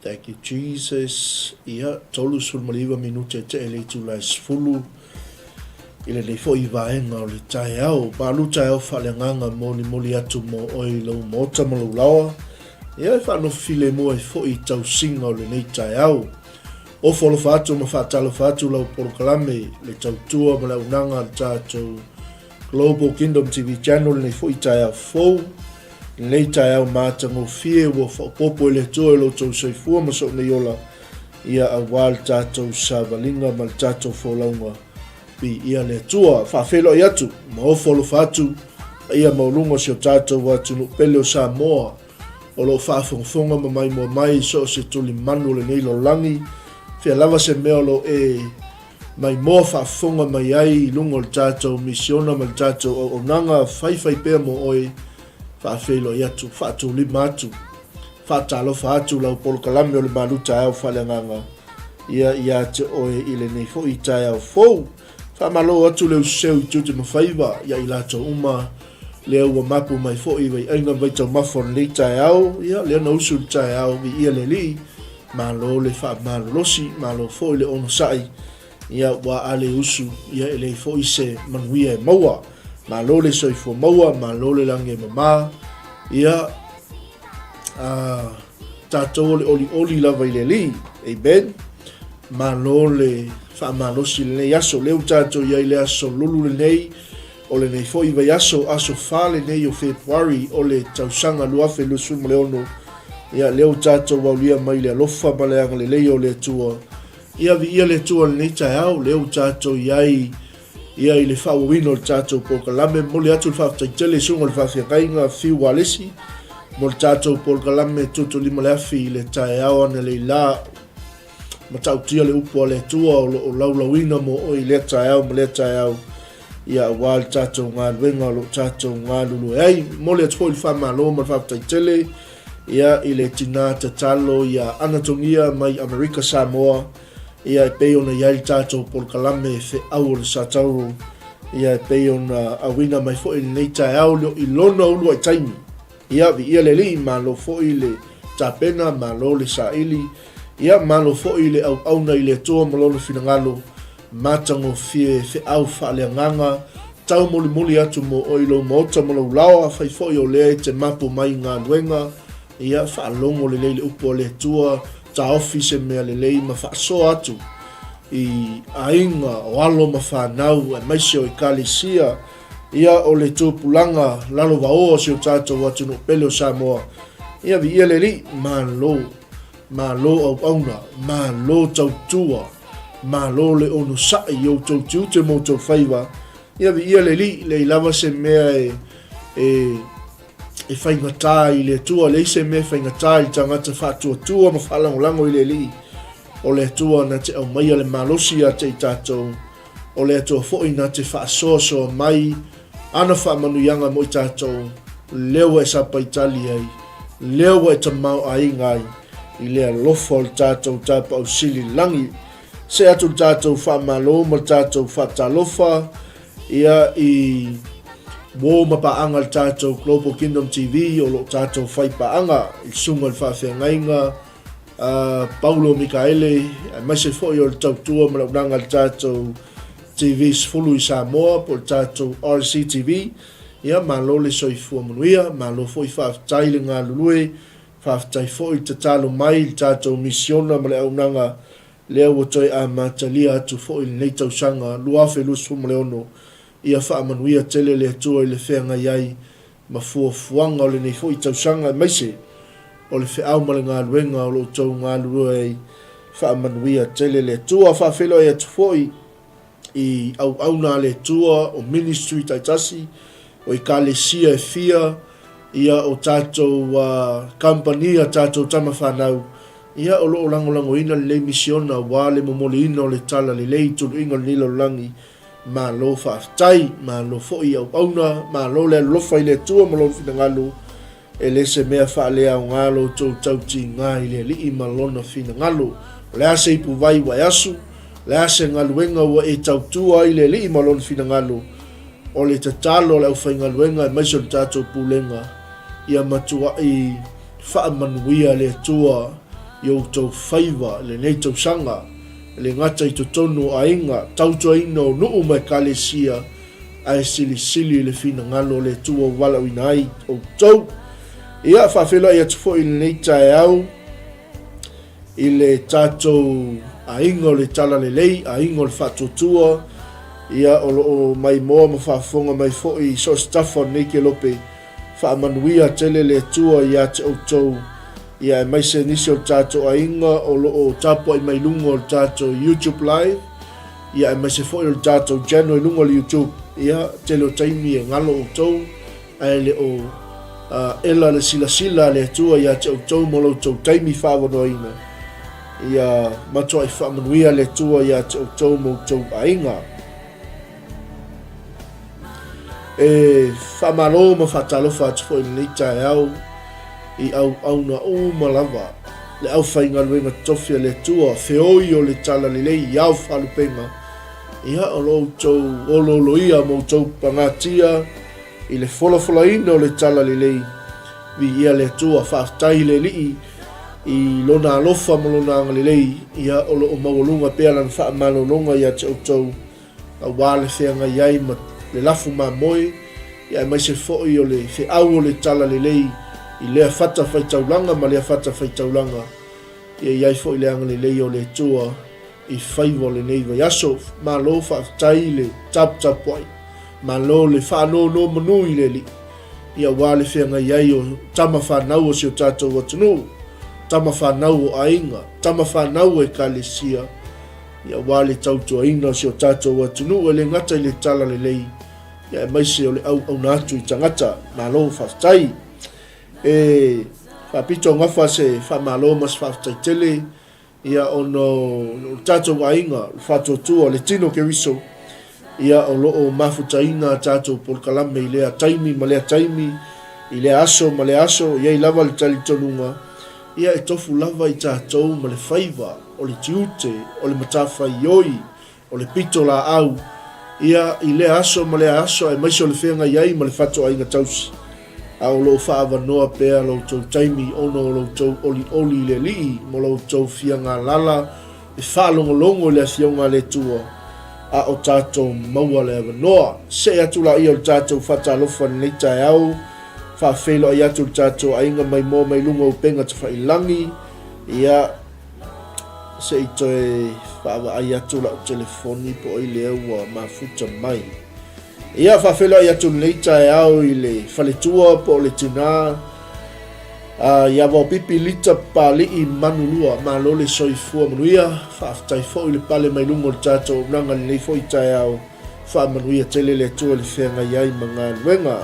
Thank you Jesus. Ia, 39 minute te e le itula e 10 i lenei foi vaega o le taeao. Malu taeao faaleagaga molimoli atu mo oe i lou maota ma lou laoa. Ia, e faanofo filemu ai foi i tausiga o lenei taeao. Ofo alofa atu ma faatalofa atu lau polokalame, le tautua ma le auaunaga a le tatou Global Kingdom TV Channel lenei foi taeao fou. Lenei taeao matagofie ua faaopoopo e le Atua i lo outou soifua ma sou nei ola, ia aua le tatou savaliga ma le tatou folauga. Viia le Atua. Faafeiloai atu ma ofo alofa atu paia maualuga o si o tatou atunuu pele o Samoa o lo o faafogafoga ma maimoa mai i so o se tulimanu o lenei lalolagi, fea lava se mea o lo o e Maimoa faafofoga mai ai i luga o le tatou misiona ma le tatou auaunaga, faifai pea mo oe, faafeiloai atu, faatulima atu, faatalofa atu lau polokalame o le Malu Taeao Faaleagaga ia ia te oe i lenei foi taeao fou. Faamalo atu le useu i tiute ma faiva ia i latou uma lea ua mapu mai foi i vaiaiga ma vaitaumafa o lenei taeao, ia lea na usu i le taeao, viia le Alii. Malo le faamalolosi, malo foi le onosai, ia ua a le usu, ia e leai foi se manuia e maua. Malo le soifua maua, malo le lagi e mama, ia a tatou o le olioli lava i le Alii. Amen. Malo le faamalosi i lenei aso. Lea ua tatou i ai i le aso lulu lenei, O lenei foi vaiaso, aso 4 lenei o Fepuari o le tausaga 2026, ia lea ua tatou aulia mai le alofa ma le agalelei o le Atua. Ia viia le Atua i lenei taeao, lea ua tatou i ai ia i le faaauauina o le tatou polokalame. Momoli atu le faafetai tele i susuga i le faafeagaiga Fiu Alesi mo le tatou polokalame tuutuulima le afi i le taeao analeila. Matautia le upu a le Atua o lo o laulauina mo oe i lea taeao ma lea taeao, ia aua le tatou galuega o lo o tatou galulue ai. Momoli atu foi le faamalo ma le faafetai tele ia i le tina tatalo ia Anatogia mai Amerika Samoa, ia e pei ona i ai le tatou polokalame Feau o le Satauro, ia e pei ona auina mai foi i lenei taeao i lona uluai taimi. Ia, viia le Alii, malo foi le tapena, malo le saili, ia, malo foi le auauna i le Atua ma Lona finagalo matagofie, feau faaleagaga, taumolimoli atu mo oe i lou maota ma lou laoa, afai foi o lea e te mapu mai i galuega, ia, faalogo lelei le upu a le Atua, taofi se mea lelei ma faasoa atu i aiga o alo ma fanau aemaise o Ekalesia, Ia o le tupulaga lalovaoa o si o tatou atunuu pele o Samoa. Ia viia le Alii, malo, malo auauna, malo tautua, malo le onosai i outou tiute ma outou faiva. Ia viia le Alii, leai lava se mea e, e, e faigata i le Atua, leai se mea e faigata i le tagata faatuatua ma faalagolago i le Alii. O le Atua na te aumaia le malosi ia te i tatou, O le Atua foi na te faasoasoa mai ana faamanuiaga mo i tatou, lea ua e sapaitali ai, lea ua e tamaoaiga ai i le alofa o le tatou Tapaau Sili i le lagi. See atu le tatou faamalo ma le tatou faatalofa ia i uo ma paaga a le tatou Global Kingdom TV o lo o tatou fai paaga i le susuga i le faafeagaiga a Paulo Mikaele, aemaise foi o le tautua ma le auaunaga a le tatou TV 10 i Samoa po o le tatou RCTV. Ia, malo le soifua manuia, malo foi faafetai le galulue, faafetai foi le tatalo mai i le tatou misiona ma le auaunaga lea ua toe amatalia atu foi i lenei tausaga 2026. Ia faamanuia tele le Atua i le feagai ai ma fuafuaga o lenei foi tausaga aemaise o le feau ma le galuega o lo outou galulue ai. Faamanuia tele le Atua. Faafeiloai atu foi i auauna a le Atua o ministry taitasi, o ekalesia e fia, ia o tatou kamupani a tatou tama fanau, ia o lo o lagolagoina lenei misiona aua le momoliina o le Tala Lelei i tuluiga o lenei lalolagi. Malo faafetai, malo foi i auauna, malo le alolofa i le Atua ma Lona finagalo, e le se mea faaleaoga lo outou tautiga i le Alii ma Lona finagalo. O le a se ipuvai ua e asu, o le a se galuega ua e tautua ai i le Alii ma Lona finagalo, o le tatalo a le aufaigaluega aemaise o le tatou pulega, ia matuai faamanuia le Atua. i outou faiva i lenei tausaga, e le gata i totonu o aiga, tautuaina o nuu ma ekalesia, ae silisili i le finagalo o le Atua ua valaauina ai outou. Ia, faafeiloai atu foi i lenei taeao i le tatou aiga o le Talalelei, aiga o le Faatuatua, ia, o lo o maimoa ma faafofoga mai foi i so o se tafa o lenei kelope. Faamanuia tele le Atua ia te outou, ia aemaise nisi o le tatou aiga o lo o tapuai mai luga o le tatou YouTube live, ia aemaise foi o le tatou channel i luga o le YouTube. Ia, tele o taimi e galo outou, ae le o uh, ela le silasila a le Atua ia te outou mo lo outou taimi faaavanoaina. Ia matuai faamanuia le Atua ia te outou mo outou aiga. E faamalo ma faatalofa atu foi i lenei taeao i auauna uma lava le aufaigaluega totofi a le Atua, feoi o le Talalelei i ao faalupega, ia o lo outou olooloia ma outou pagatia i le folafolaina o le Talalelei. Viia le Atua, faafetai i le Alii i Lona alofa ma Lona agalelei, ia o lo o maualuga pea Lana faamalologa ia te outou. aua le feagai ai ma le lafu mamoe, aemaise foi o le feau o le talalelei i lea fatafaitaulaga ma lea fatafaitaulaga, ia i ai foi le agalelei o le Atua i faiva o lenei vaiaso. Malo faafetai i le taputapuai, malo le faanonomanu i le Alii, ia aua le feagai ai o tama fanau o si o tatou atunuu, tama fanau o aiga, tama fanau o Ekalesia, aua le tautuaina o si o tatou atunuu e le gata i le talalelei, aemaise o le auauna atu i tagata. Malo faafetai. E faapito gafa se faamalo ma se faafetai tele ia ona o le tatou aiga, le faatuatua, le tino Keriso, ia o lo o mafutaina a tatou polokalame i lea taimi ma lea taimi, i lea aso ma lea aso, e i ai lava le talitonuga, ia e tofu lava i tatou ma le faiva. o le tiute, o le matafaioi, o le pitolaau, ia, i lea aso ma lea aso, aemaise o le feagai ai ma le fatoaiga tausi. A o lo o faaavanoa pea lo outou taimi ona o lo outou olioli i le Alii ma lo outou fia galala e faalogologo i le Afioga a le Atua, a o tatou maua le avanoa. See atu laia o le tatou faatalofa i lenei taeao, faafeiloai atu i le tatou aiga maimoa mai luga o upega tafailagi, Ia, se i toe faavaai atu lau telefoni po o ai lea ua mafuta mai. Ia, faafeiloai atu lenei taeao i le faletua po o le tinā uh, ia Vaopipi Lita Papali'i Manulua. Malo le soifua manuia. Faafetai foi le pale mai luga o le tatou auaunaga lenei foi taeao. Faamanuia tele le Atua i le feagai ai ma galuega.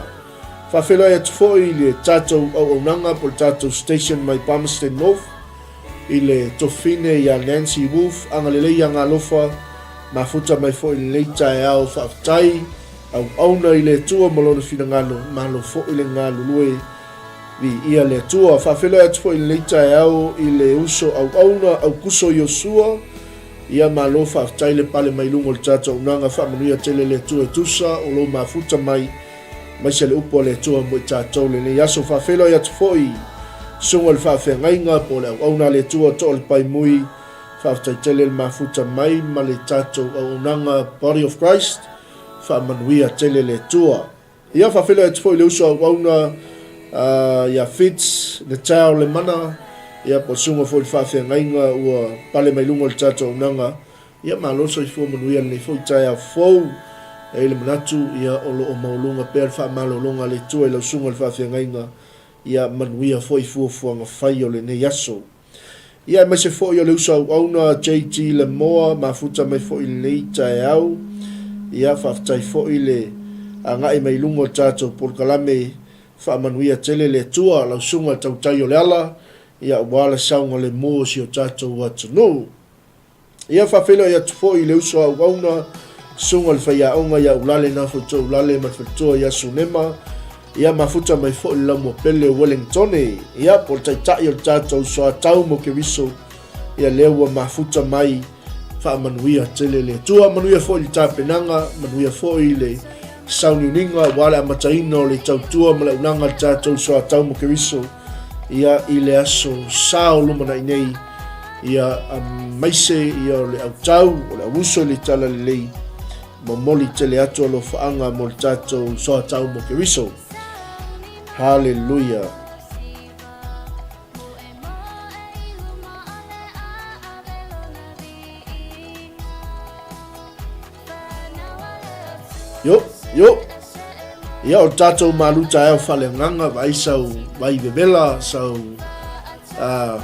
Faafeiloai atu foi i le tatou auaunaga po o le tatou station mai Palmerston North i le tofine ia Nancy Wolf, agalelei ia Galofa, mafuta mai foi i lenei taeao faafetai, auauna i le Atua ma lona finagalo, malo foi le galulue, viia le Atua. Faafeiloai atu foi i lenei taeao i le uso auauna Aukuso Iosua, ia malo faafetai le pale mai luga o le tatou auaunaga, faamanuia tele le Atua e tusa o lou mafuta mai. Aemaise le upu a le Atua mo i tatou lenei aso. Faafeiloai atu foi susuga i le faafeagaiga po o le auauna a le Atua toa le paimui. Faafetai tele le mafuta mai ma le tatou auaunaga Body of Christ. Faamanuia tele le Atua. Ia faafeiloai atu foi le uso auauna uh, ia Fitz Natal Lemana, ia po o susuga foi le faafeagaiga ua pale mai luga o le tatou auaunaga. Ia malo le soifua manuia lenei foi taeao fou. E i ai le manatu, ia o lo o maualuga pea le faamalologa a le Atua i lau susuga i le faafeagaiga, ia manuia foi fuafuaga fai o lenei aso. Ia aemaise foi o le uso auauna JG Lemoa, mafuta mai foi i lenei taeao. Ia faafetai foi le agai mai luga o le tatou polokalame Faamanuia tele le Atua, lau susuga i le tautai o le ala, ia aua le saogalemu o si o tatou atunuu. Ia faafeiloai atu foi i le uso a auauna, susuga i le faiaoga ia Ulale Nafoito Ulale ma le faletua ia Sunema, ia mafuta mai foi le laumua pele o Wellingtone, ia po o le taitai o le tatou soatau mo Keriso, ia lea ua mafuta mai, faamanuia tele le Atua, manuia foi le tapenaga, manuia foi le sauniuniga aua le amataina o le tautua ma le auaunaga a le tatou soatau mo Keriso. ia i le aso Sa o lumanai nei, ia aemaise ia o le autau, o le auuso i le Talalelei, momoli tele atu alofaaga mo le tatou soatau mo Keriso. Haleluia. Yo, yo. Ia o tatou malu taeao faaleagaga vaai sau vai vevela sau uh,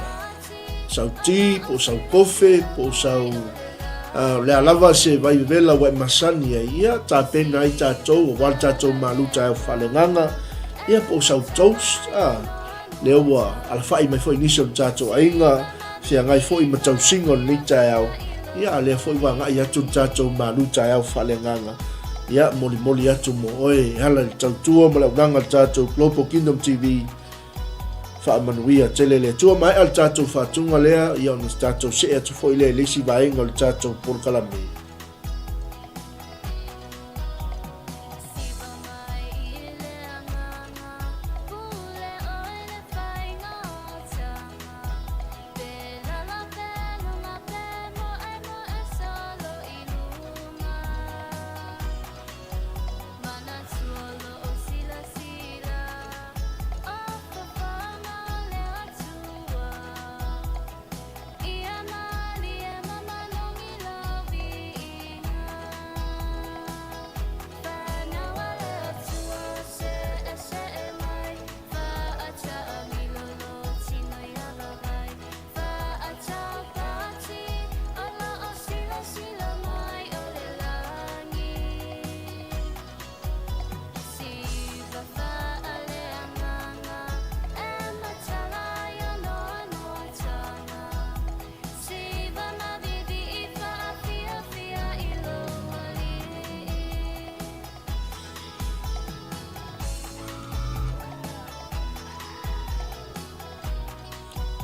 sau ti po sau kofe po sau uh, le a lava se vai vevela ua e masani ai ia tapena ai tatou aua le tatou malu taeao faaleagaga ia po sau toast ah, Lea ua alafai mai foi nisi o le tatou aiga, feagai foi ma tausiga o lenei taeao, ia a lea foi ua agai atu le tatou malu taeao faaleagaga, ia molimoli atu mo oe e ala i le tautua ma le auaunaga a le tatou Global Kingdom TV. Faamanuia tele le Atua. Maea le tatou faatuga lea, ia ona tatou see atu foi lea i le isi vaega o le tatou polokalame.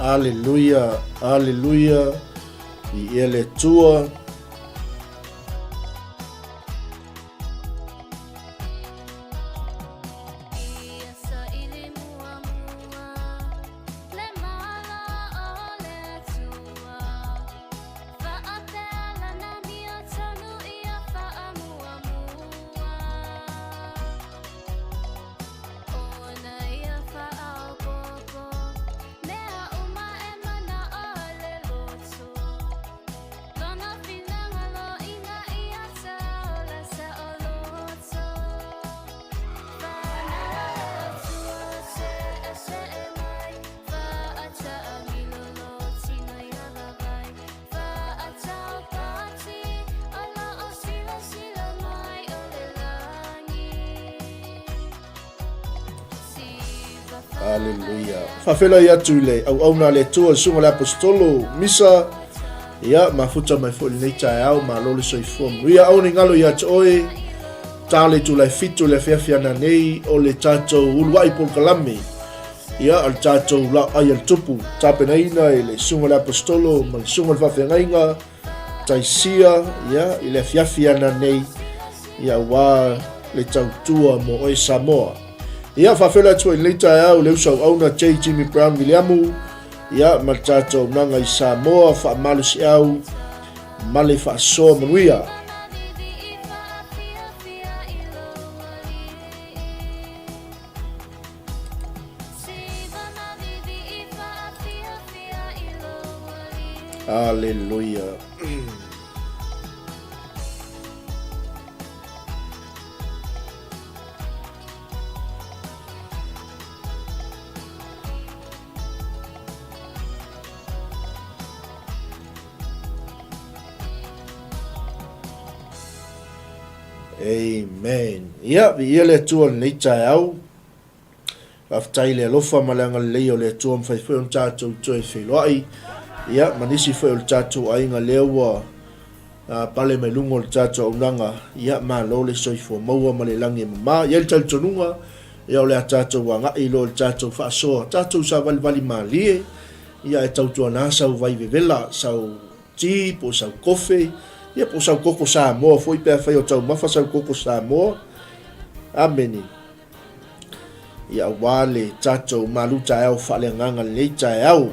Aleluia, aleluia, i le Atua. Aleluia. Faafeiloai atu i le auauna a le Atua, le susuga i le Aposetolo Misa. Ia, mafuta mai foi lenei taeao, malo le soifua manuia. Aua ne i galo ia te oe, ta le itula e fitu i le afiafi ana nei o le tatou uluai polokalame. Ia, o le tatou laoai a le tupu, tapenaina e le susuga i le Aposetolo ma le susuga i le faafeagaiga, Taisia, ia, i le afiafi ana nei, ia, aua le tautua mo oe Samoa. Ia, faafeiloai atu foi i lenei taeao i le uso auauna J. Jimmy Brown Viliamu, ia, ma le tatou auaunaga i Samoa, faamalosiau ma le faasoa manuia. Aleluia. Amen. Ia, viia le Atua i lenei taeao. Faafetai i le alofa ma le agalelei o le Atua mafai foi ona tatou toe feiloai. Ia, ma nisi foi o le tatou aiga lea ua pale mai luga o le tatou auaunaga. Ia, malo le soifua maua ma le lagi e mama. E i ai le talitonuga, ia o le a tatou agai loa i le tatou faasoa, tatou savalivali malie, ia ae tautuana sau vai vevela, sau ti, po o sau kofe, ia po o sau koko Samoa foi pe afai o taumafa sau koko Samoa. Amene. Ia aua le tatou malu taeao faaleagaga lenei taeao.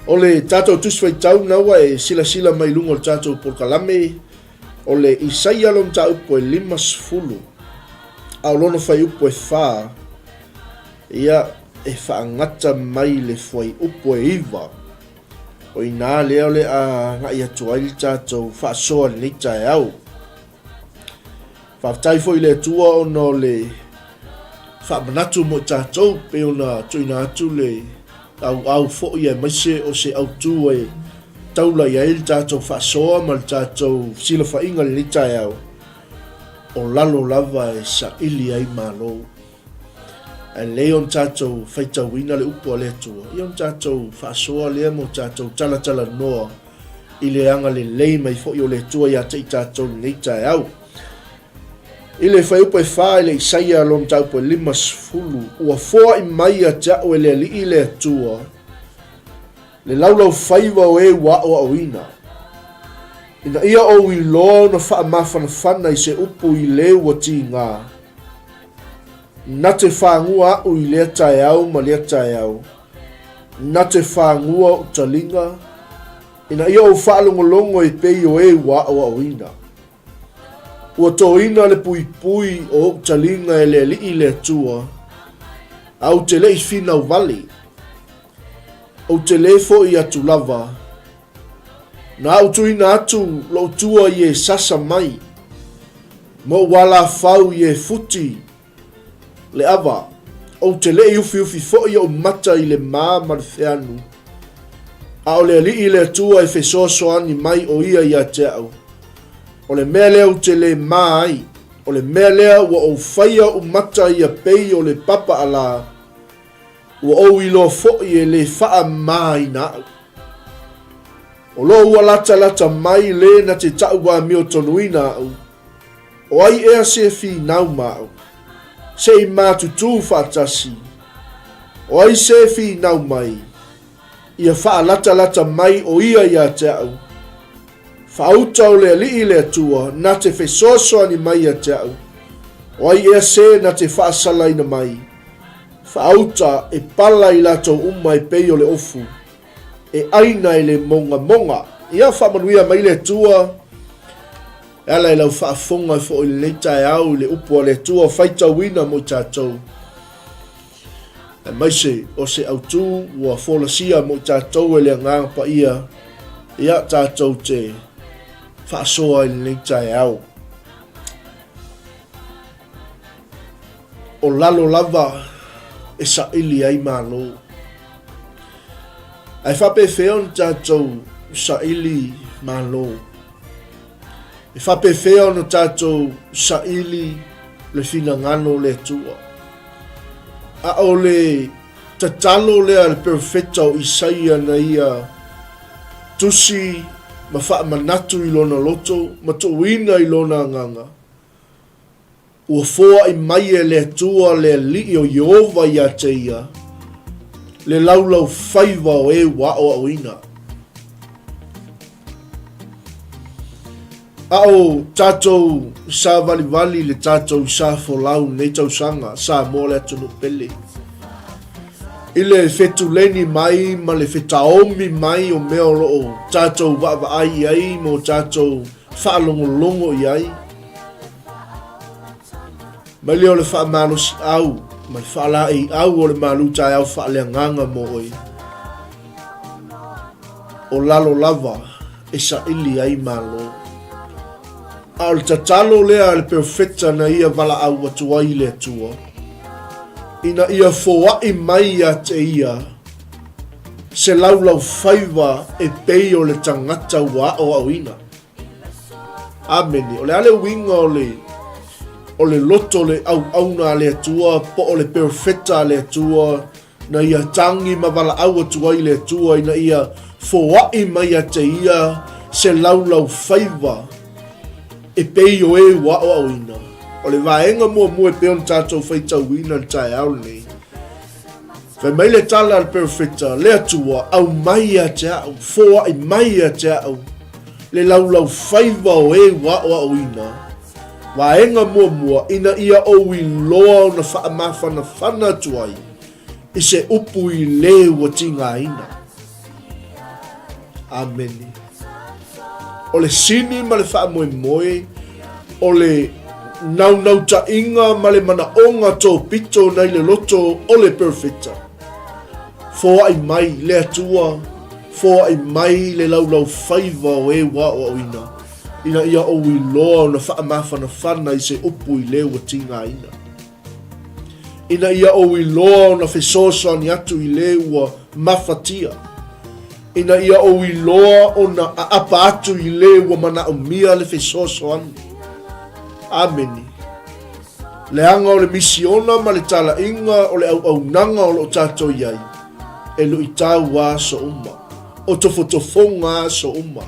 O le tatou tusi faitau na ua e silasila mai luga o le tatou polokalame, o le Isaia lona mataupu e 50, a o lona fuaiupu e 4, ia e faagata mai le fuaiupu e 9. O i ina lea o le a agai atu ai le tatou faasoa i lenei taeao. Faafetai foi i le Atua ona o le faamanatu mo i tatou pei ona tuuina atu le auau foi aemaise o se autu e taula i ai le tatou faasoa ma le tatou silafaiga i lenei taeao, o lalo lava e saili ai Malo. Ae lelei ona tatou faitauina le upu a le Atua, ia ona tatou faasoa lea ma o tatou talatalanoa i le agalelei mai foi o le Atua ia te i tatou i lenei taeao. I le fuaiupu e 4 i le Isaia lona mataupu e 50, ua foai mai ia te au e le Alii le Atua, le laulaufaiva o e ua aoaoina, ina ia ou iloa ona faamafanafana i se upu i le ua tiga. Na te fagua aʻu i lea taeao ma lea taeao, na te fagua oʻu taliga, ina ia ou faalogologo e pei o e ua aoaoina. Ua toina le puipui o oʻu taliga e le Alii le Atua, a ou te le i finau vale. Ou te le foi atu lava. Na ou tuuina atu lou tua i e sasa mai, ma ou alafau i e futi le ava. Ou te le i ufiufi foi ou mata i le ma ma le feanu, a o le Alii le Atua e fesoasoani mai o ia ia te au. O le mea lea ou te le ma ai, o le mea lea ua ou faia ou mata ia pei o le papaalā, Ua ou iloa foi e le faamamaina au. O lo o ua latalata mai le na te ta'u amiotonuina a'u, o ai ea se finau ma a'u, se i matutū faatasi? O ai se finau mai, ia faalatalata mai o ia ia te a'u? Faauta o le Alii le Atua na te fesoasoani mai ia te a'u, o ai ea se na te faasalaina mai? Faauta e pala i latou uma e pei o le ofu, e ʻaina e le mogamoga. Ia faamanuia mai le Atua e ala i lau faafofoga foi i lenei taeao i le upu a le Atua faitauina mo i tatou, aemaise o se autu ua folasia mo i tatou e le Agaga Paia, ia tatou te faasoa i lenei taeao. O lalo lava e saili ai Malo. Ae faapefea ona tatou saili Malo? E faapefea ona tatou saili le finagalo o le Atua? A o le tatalo lea a le perofeta o Isaia na ia tusi ma faamanatu i lona loto ma tuuina i lona agaga, Ua foai mai e le Atua le Alii o Ieova ia te ia, le laulaufaiva o e ua aoaoina. A o tatou savalivali le tatou sa folau nei tausaga, Samoa le atunuu pele. I le fetuleni mai ma le fetaomi mai o mea o lo o tatou vaavaai i ai ma o tatou faalogologo i ai, Mai lea o le faamalosiau ma le faalaeiau o le malu taeao faaleagaga mo oe, o lalo lava e saili ai Malo. A o le tatalo lea a le perofeta na ia valaau atu ai i le Atua, ina ia foai mai ia te ia se laulaufaiva e pei o le tagata ua aoaoina. Amene. O le a le uiga o le o le loto le auauna a le Atua po o le perofeta a le Atua na ia tagi ma valaau atu ai le Atua ina ia foai mai ia te ia se laulaufaiva e pei o e ua aoaoina. O le vaega muamua e pei ona tatou faitauina i le taeao lenei, Fai mai le tala a le perofeta, Le Atua, aumai ia te au, foai mai ia te au, le laulaufaiva o e ua aoaoina. Vaega muamua, ina ia ou iloa ona faamafanafana atu ai i se upu i le ua tigaina. Amene. O le sini ma le faamoemoe, o le naunautaiga ma le manaoga tōpito nai le loto o le Perofeta. Foai mai le Atua, foai mai le laulaufaiva o e ua aoaoina, ina ia ou iloa ona faamafanafana i se upu i le ua tigaina. Ina ia ou iloa ona fesoasoani atu i le ua mafatia. Ina ia ou iloa ona aapa atu i le ua manaomia le fesoasoani. Amene. Leaga o le misiona ma le talaiga o le auaunaga o lo o tatou i ai, e luitau a aso uma, o tofotofoga aso uma.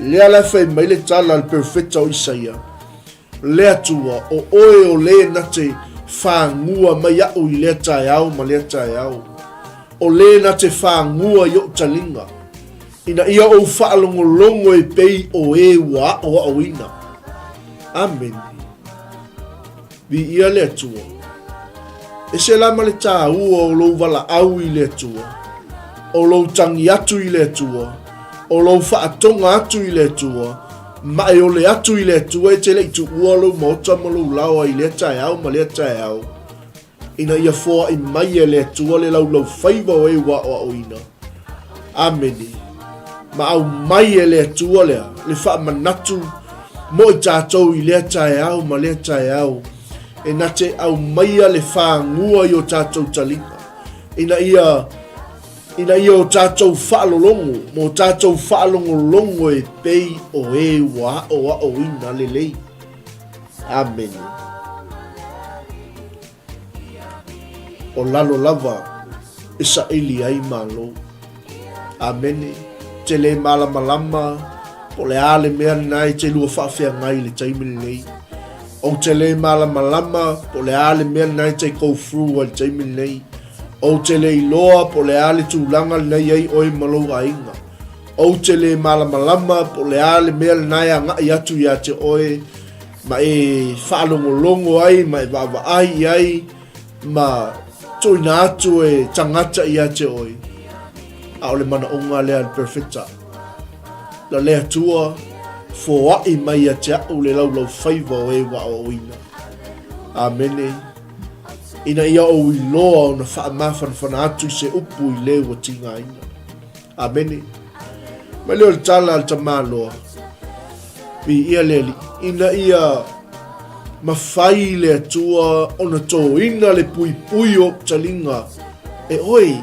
Lea la e fai mai le tala a le perofeta o Isaia, Le Atua, o Oe o lē na te fagua mai aʻu i lea taeao ma lea taeao, o lē na te fagua i oʻu taliga, ina ia ou faalogologo e pei o ē ua aʻoaʻoina. Amene. Viia le Atua. Ese la ma le tāua o lou valaau i le Atua, o lou tagi atu i le Atua, o lou faatoga atu i le Atua, ma e ole atu i le Atua e te le i tuua lou maota ma lou laoa i lea taeao ma lea taeao, ina ia foai mai e le Atua le laulaufaiva o e ua aoaoina. Amene. Ma aumai e le Atua lea le faamanatu mo i tatou i lea taeao ma lea taeao, e na te aumaia le fagua i o tatou taliga, ina ia ina ia o tatou faalologo, ma o tatou faalogologo e pei o e ua aoaoina lelei. Amene. O lalo lava e saili ai Malo. Amene. Te le malamalama po o le a le mea lena e te lua faafeagai i le taimi lenei. Ou te le malamalama po o le a le mea lena e te go through ai i le taimi lenei. Ou te le iloa po o le a le tulaga lena e i ai oe ma lou aiga. Ou te le malamalama po o le a le mea lena e agai atu ia te oe ma e faalogologo ai ma e vaavaai i ai ma tuuina atu e tagata ia te oe. A o le manaoga lea a le Perofeta, Na le Atua foai mai ia te a'u le laulaufaiva o e ua aoaoina. Amene. Ina ia ou iloa ona faamafanafana atu i se upu i le ua tigaina. Amene. Mai lea o le tala a le tamaloa, Viia le Alii, ina ia mafai le Atua ona tōina le puipui o ou taliga e oe,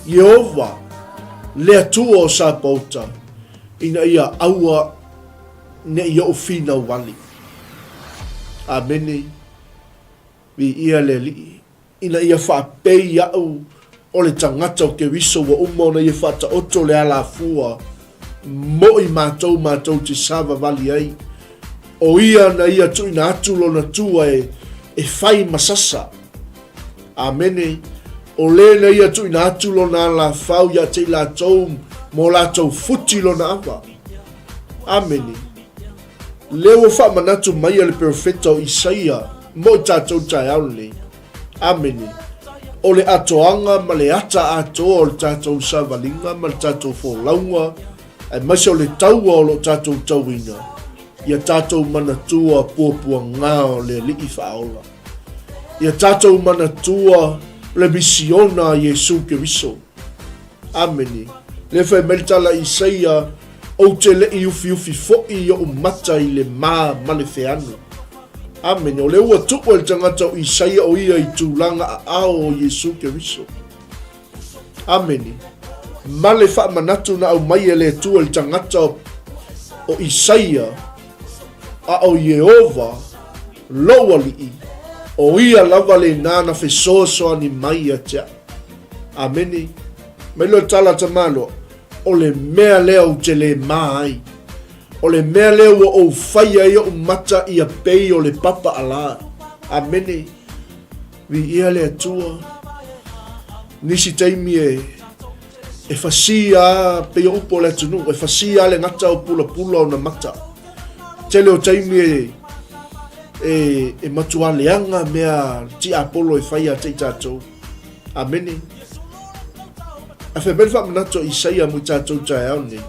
Ieova, le Atua o Sapaota, ina ia aua ne i ou finau wale. Amene. Viia le Alii. Ina ia faapei aʻu o le tagata o Keriso ua uma ona ia faataoto le alafua mo i matou matou te savavali ai, o ia na ia tuuina atu lona tua e, e fai ma sasa. Amene. O le na ia tuuina atu lona alafau ia te i latou mo latou futi lona ava. Amene. Lea ua faamanatu mai a le perofeta o Isaia mo i tatou taeao lenei. Amene. O le atoaga ma le ata atoa o le tatou savaliga ma le tatou folauga, aemaise o le taua o lo o tatou tauina, ia tatou manatua puapuaga o le Alii Faaola. Ia tatou manatua le misiona a Iesu Keriso. Amene. Lea fai mai le tala a Isaia, Ou te le i ufiufi foi i oʻu mata i le mā ma le feanu. Amene. O lea ua tuu e le tagata o Isaia o ia i tulaga aao o Iesu Keriso. Amene. Ma le faamanatu na aumai e le Atua i le tagata o Isaia, a o Ieova, lou Alii, o ia lava lena na fesoasoani mai ia te aʻu. Amene. Mai loa le tala a Tamaloa, O le mea lea ou te le mā ai. O le mea lea ua ou fai ai oʻu mata ia pei o le papa alā. Amene. Viia le Atua. Nisi taimi e e fasī a pei o upu o le atunuu, e fasī a le gata o pulapula ona mata. Tele o taimi e. E, e matua leaga mea tiapolo e fai ia te i tātou. Amene. A fai mai le faamanatu a Isaia mo i tātou taeao nei,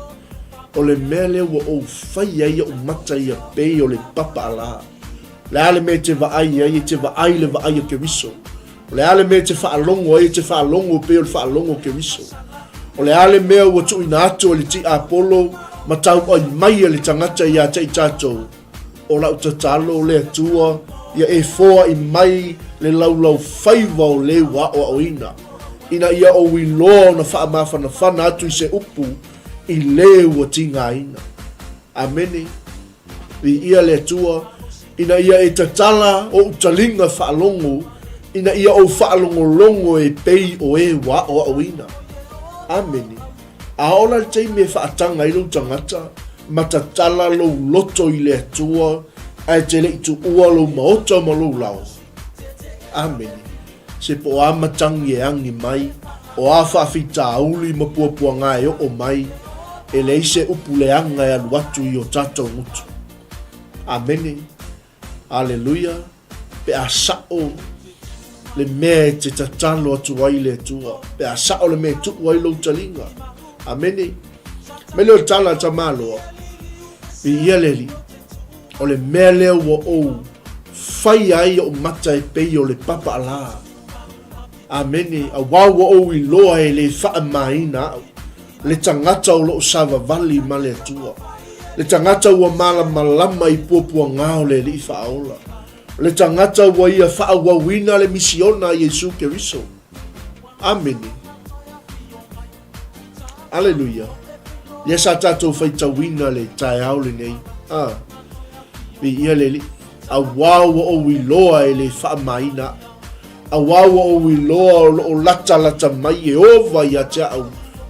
O le mea lea ua ou fai ai ou mata ia pei o le papa alā. O le a le mea e te vaai ai, e te vaai i le vaai a Keriso. O le a le mea e te faalogo ai, e te faalogo pei o le faalogo o Keriso. O le a le mea ua tuuina atu e le tiapolo ma tauai mai e le tagata ia te i tātou, O lau tatalo, le Atua, ia e foai mai le laulaufaiva o le ua aoaoina, ina ia ou iloa ona faamafanafana atu i se upu i le ua tigaina. Amene. Viia le Atua, ina ia e tatala ou taliga faalogo, ina ia ou faalogologo e pei o e ua aoaoina. Amene. A oo la le taimi e faataga ai lou tagata, ma tatala lou loto i le Atua, ae te le i tuua lou maota ma lou laoa. Amene. Se po o a matangi e agi mai, o a faafitauli ma puapuaga e oo mai, e leai se upu leaga e alu atu i o tatou gutu. Amene. Aleluia. Pe a sa'o le mea e te tatalo atu ai i le Atua, pe a sa'o le mea e tuu ai lou taliga. Amene. Mai lea o le tala a Tamaloa, Viia le Alii, o le mea lea ua ou faia ai ou mata e pei o le papa alā. Amene, auā ua ou iloa e le faamāina au, le tagata o loo savavali ma le Atua, le tagata ua malamalama i puapuagā o le Alii Faaola, le tagata ua ia faaauauina le misiona a Iesu Keriso. Amene. Aleluia. Lea sa tatou faitauina le taeao lenei. Ah. Viia le Alii. Auā ua ou iloa e le faamāina au. Auā ua ou iloa o loo latalata mai Ieova ia te au,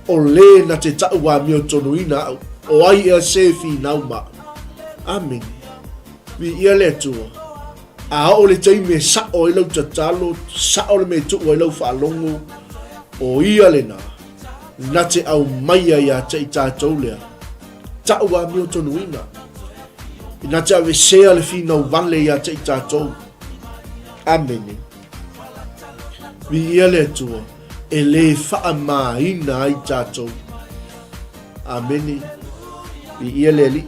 o lē na te taʻu amiotonuina au, o ai ea se finau ma au. Amene. Viia le Atua. A oo le taimi e sa'o ai lau tatalo, sa'o le mea e tuu ai lau faalogo, o ia lena, na te aumaia ia te i tatou lea, ta'u amiotonuina. Na te avesea le finau vale ia te i tatou. Amene. Viia le Atua, e lē faamāina ai tatou. Amene. Viia le Alii.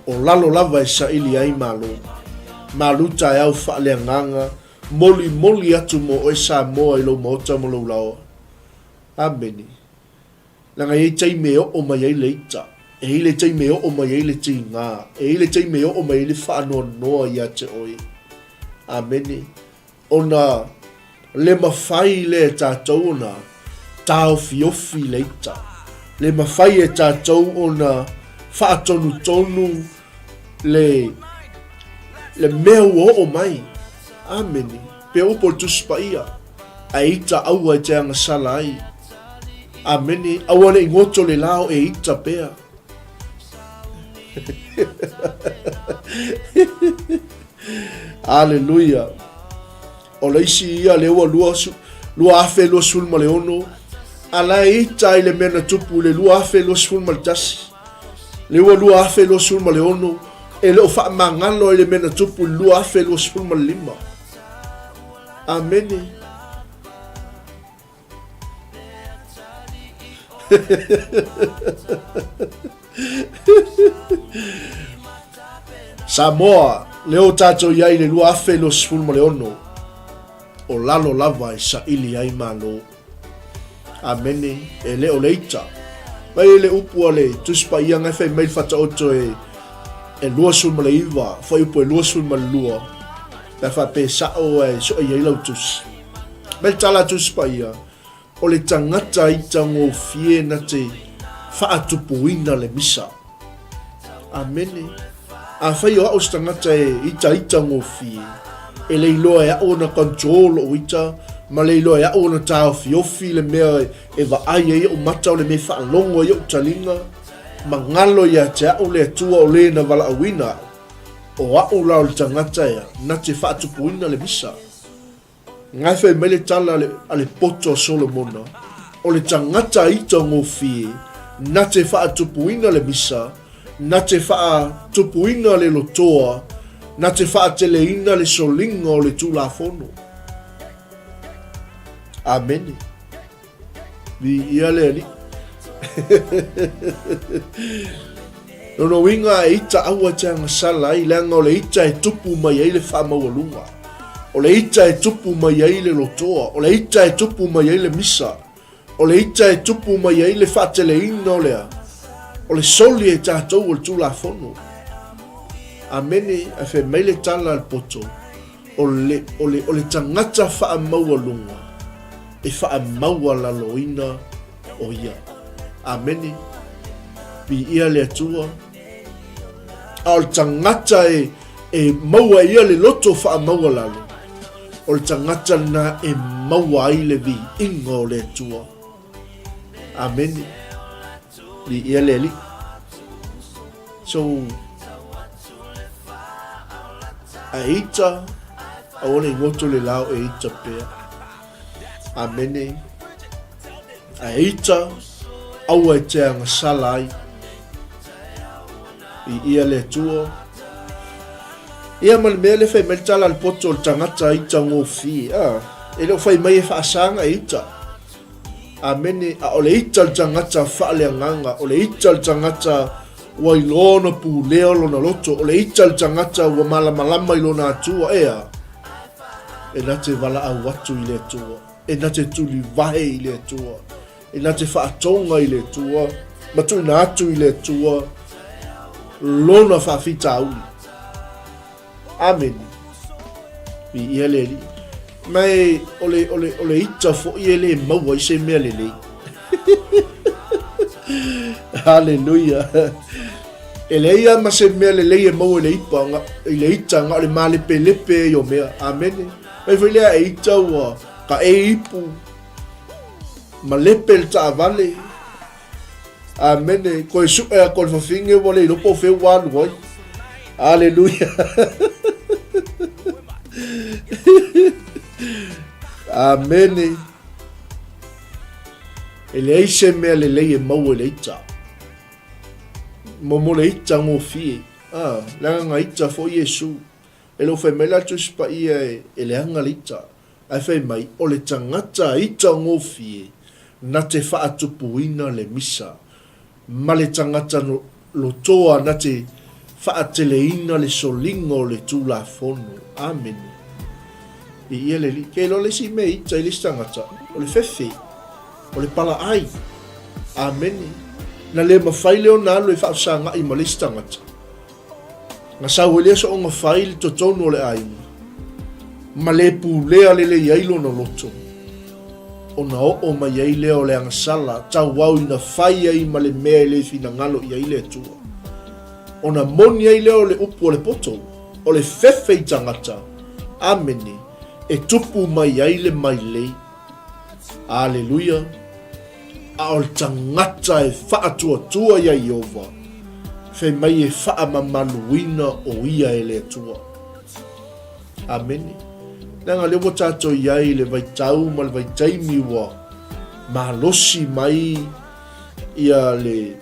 O lalo lava e saili ai Malo. Malu taeao faaleagaga, molimoli atu mo oe Samoa i lou maota ma lou laoa. Amene. Leaga e i ai taimi e oo mai ai le ita, e i ai le taimi e oo mai ai le tigā, e i ai le taimi e oo mai ai le faanoanoa ia te oe. Amene. Ona le mafai lea e tatou ona taofiofi le ita, le mafai e tatou ona faatonutonu le, le mea ua oo mai. Amene. Pe upu o le Tusi Paia, ae ita aua e te agasala ai. Amene. Aua ne i goto le la o e ita pea. Aleluia. O le isi ia lea ua 2026, a la e ita i le mea na tupu i le 2021. Lea ua 2026, e le o faamagalo ai le mea na tupu i le 2025. Amene. Samoa, lea ua tatou i ai i le 2026, o lalo lava e saili ai Malo. Amene, e le o le ita. Mai le upu a le Tusi Paia ngai fai mai le Faataoto e e 29, fuaiupu e 22, pe a faapea e sa'o ae so'e i ai lau tusi. Mai le tala a Tusi Paia, O le tagata ita gofie na te faatupuina le misa. Amene. Afai o a'u se tagata e itaita gofie, e le iloa e a'u ona control lo'u ita, ma le iloa e a'u ona taofiofi le mea e vaai ai o'u mata o le mea e faalogo ai o'u taliga, ma galo ia te a'u le Atua o le na valaauina a'u. O a'u la o le tagata ea na te faatupuina le misa. Ngae fai mai le tala a le poto a Solomona, O le tagata ita gofie, na te faatupuina le misa, na te faatupuina le lotoa, Na te faateleina le soliga o le Tulafono. Amene. Viia le Alii. Lona uiga e ita aua e te agasala ai, leaga o le ita e tupu mai ai le faamaualuga. O le ita e tupu mai ai le lotoa. O le ita e tupu mai ai le misa. O le ita e tupu mai ai le faateleina o le a? O le soli e tatou o le Tulafono. Amene, ae fai mai le tala a le poto, o le, o le, o le tagata faamaualuga e faamaualaloina o ia. Amene. Viia le Atua. A o le tagata e, e maua e ia le loto faamaualalo, o le tagata lena e maua ai le viiga o le Atua. Amene. Viia le Alii. So, a e ita, aua ne i goto le lao e ita pea. Amene. A e ita, aua e te agasala ai. Viia le Atua. Ia ma le mea lea fai mai le tala a le poto o le tagata ita gofie. Ah, e le o fai mai e faasaga e ita. Amene. A o le ita le tagata faaleagaga, o le ita le tagata ua iloa ona pulea o lona loto, o le ita le tagata ua malamalama i lona Atua, ea, e na te valaau atu i le Atua, e na te tulivae i le Atua, e na te faatoga i le Atua, ma tuuina atu i le Atua lona faafitauli. Amene. Viia le Alii. Ma e, o le, o le, o le ita foi e le maua ai se mea lelei. Haleluia. E leai lava ma se mea lelei e maua i le ipa, i le ita, na o le malepelepe ai o mea. Amene. Mai foi lea e ita ua ka e ipu, malepe le taavale. Amene. Koe suʻe atu o le fafine ua le iloa po o fea ua alu ai. Aleluia. Amene. E leai se mea lelei e maua i le ita. Mo le ita gofie. Ah, leaga na ita foi Iesu. E le o fai mai la Tusi Paia e leaga le ita. Ae fai mai, o le tagata ita gofie na te faatupuina le misa, ma le tagata lotoa na te faateleina le soliga o le Tulafono. Amene. Viia le Alii. Ke iloa le isi mea ita i le isi tagata, o le fefe, o le palaai. Amene. Na le mafai lea ona alu e faafesagai ma le isi tagata. Na sau ai lea soonga fai i le totonu o le aiga, ma le pulea lelei ai lona loto, ona oo mai ai lea o le agasala tauau ina fai ai ma le mea e le finagalo i ai le Atua. Ona moni ai lea o le upu a le poto, o le fefe i tagata, amene, e tupu mai ai le mailei. Aleluia! A o le tagata e faatuatua iā Ieova, fai mai e faamamaluina o ia e le Atua. Amene. Leaga lea ua tatou i ai i le vaitau ma le vaitaimi ua malosi mai ia le,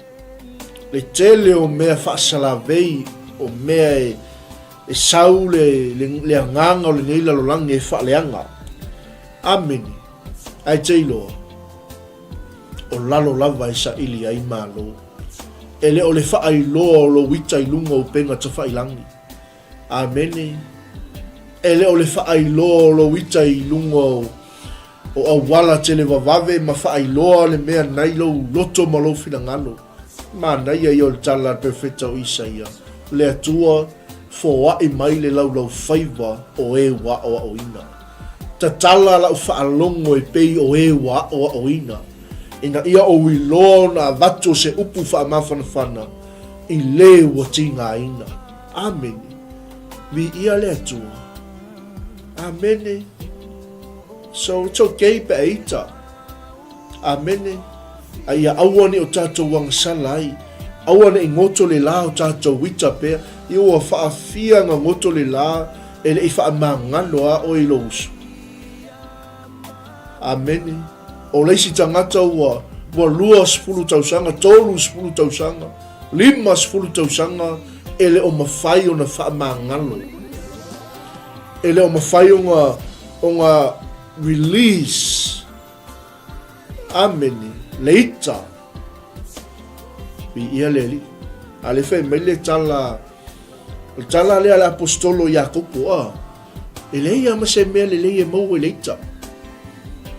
le tele o mea faasalavei, o mea e, e sau le, le, le agaga o lenei lalolagi e faaleaga. Amene. Ae te iloa, o lalo lava e saili ai Malo. E le o le faailoa o lou ita i luga o upega tafailangi. Amene. E le o le faailoa o lou ita i luga o, o auala televavave ma faailoa le mea nai lou loto ma lou finagalo. Manaia ia o le tala a le perofeta o Isaia, Le Atua, foai mai le laulaufaiva o e ua aoaoina. Tatala lau faalogo e pei o e ua aoaoina, ina ia ou iloa ona avatu o se upu faamafanafana i le ua tigaina. Amene. Viia le Atua. Amene. So it's okay pe a ita. Amene. A ia aua ne i o tatou agasala ai. Aua ne i goto le la o tatou ita pea. Ia ua faafia na goto le la e le i faamagalo a oe i lou uso. Amene. O le isi tagata ua ua 20 tausaga, 30 tausaga, 50 tausaga e le o mafai ona faamagalo. E le o mafai ona, ona release. Amene. Le ita. Viia le Alii. A le fai mai le tala, o le tala lea a le aposetolo Iakopo, a, e leai lava ma se mea lelei e maua i le ita.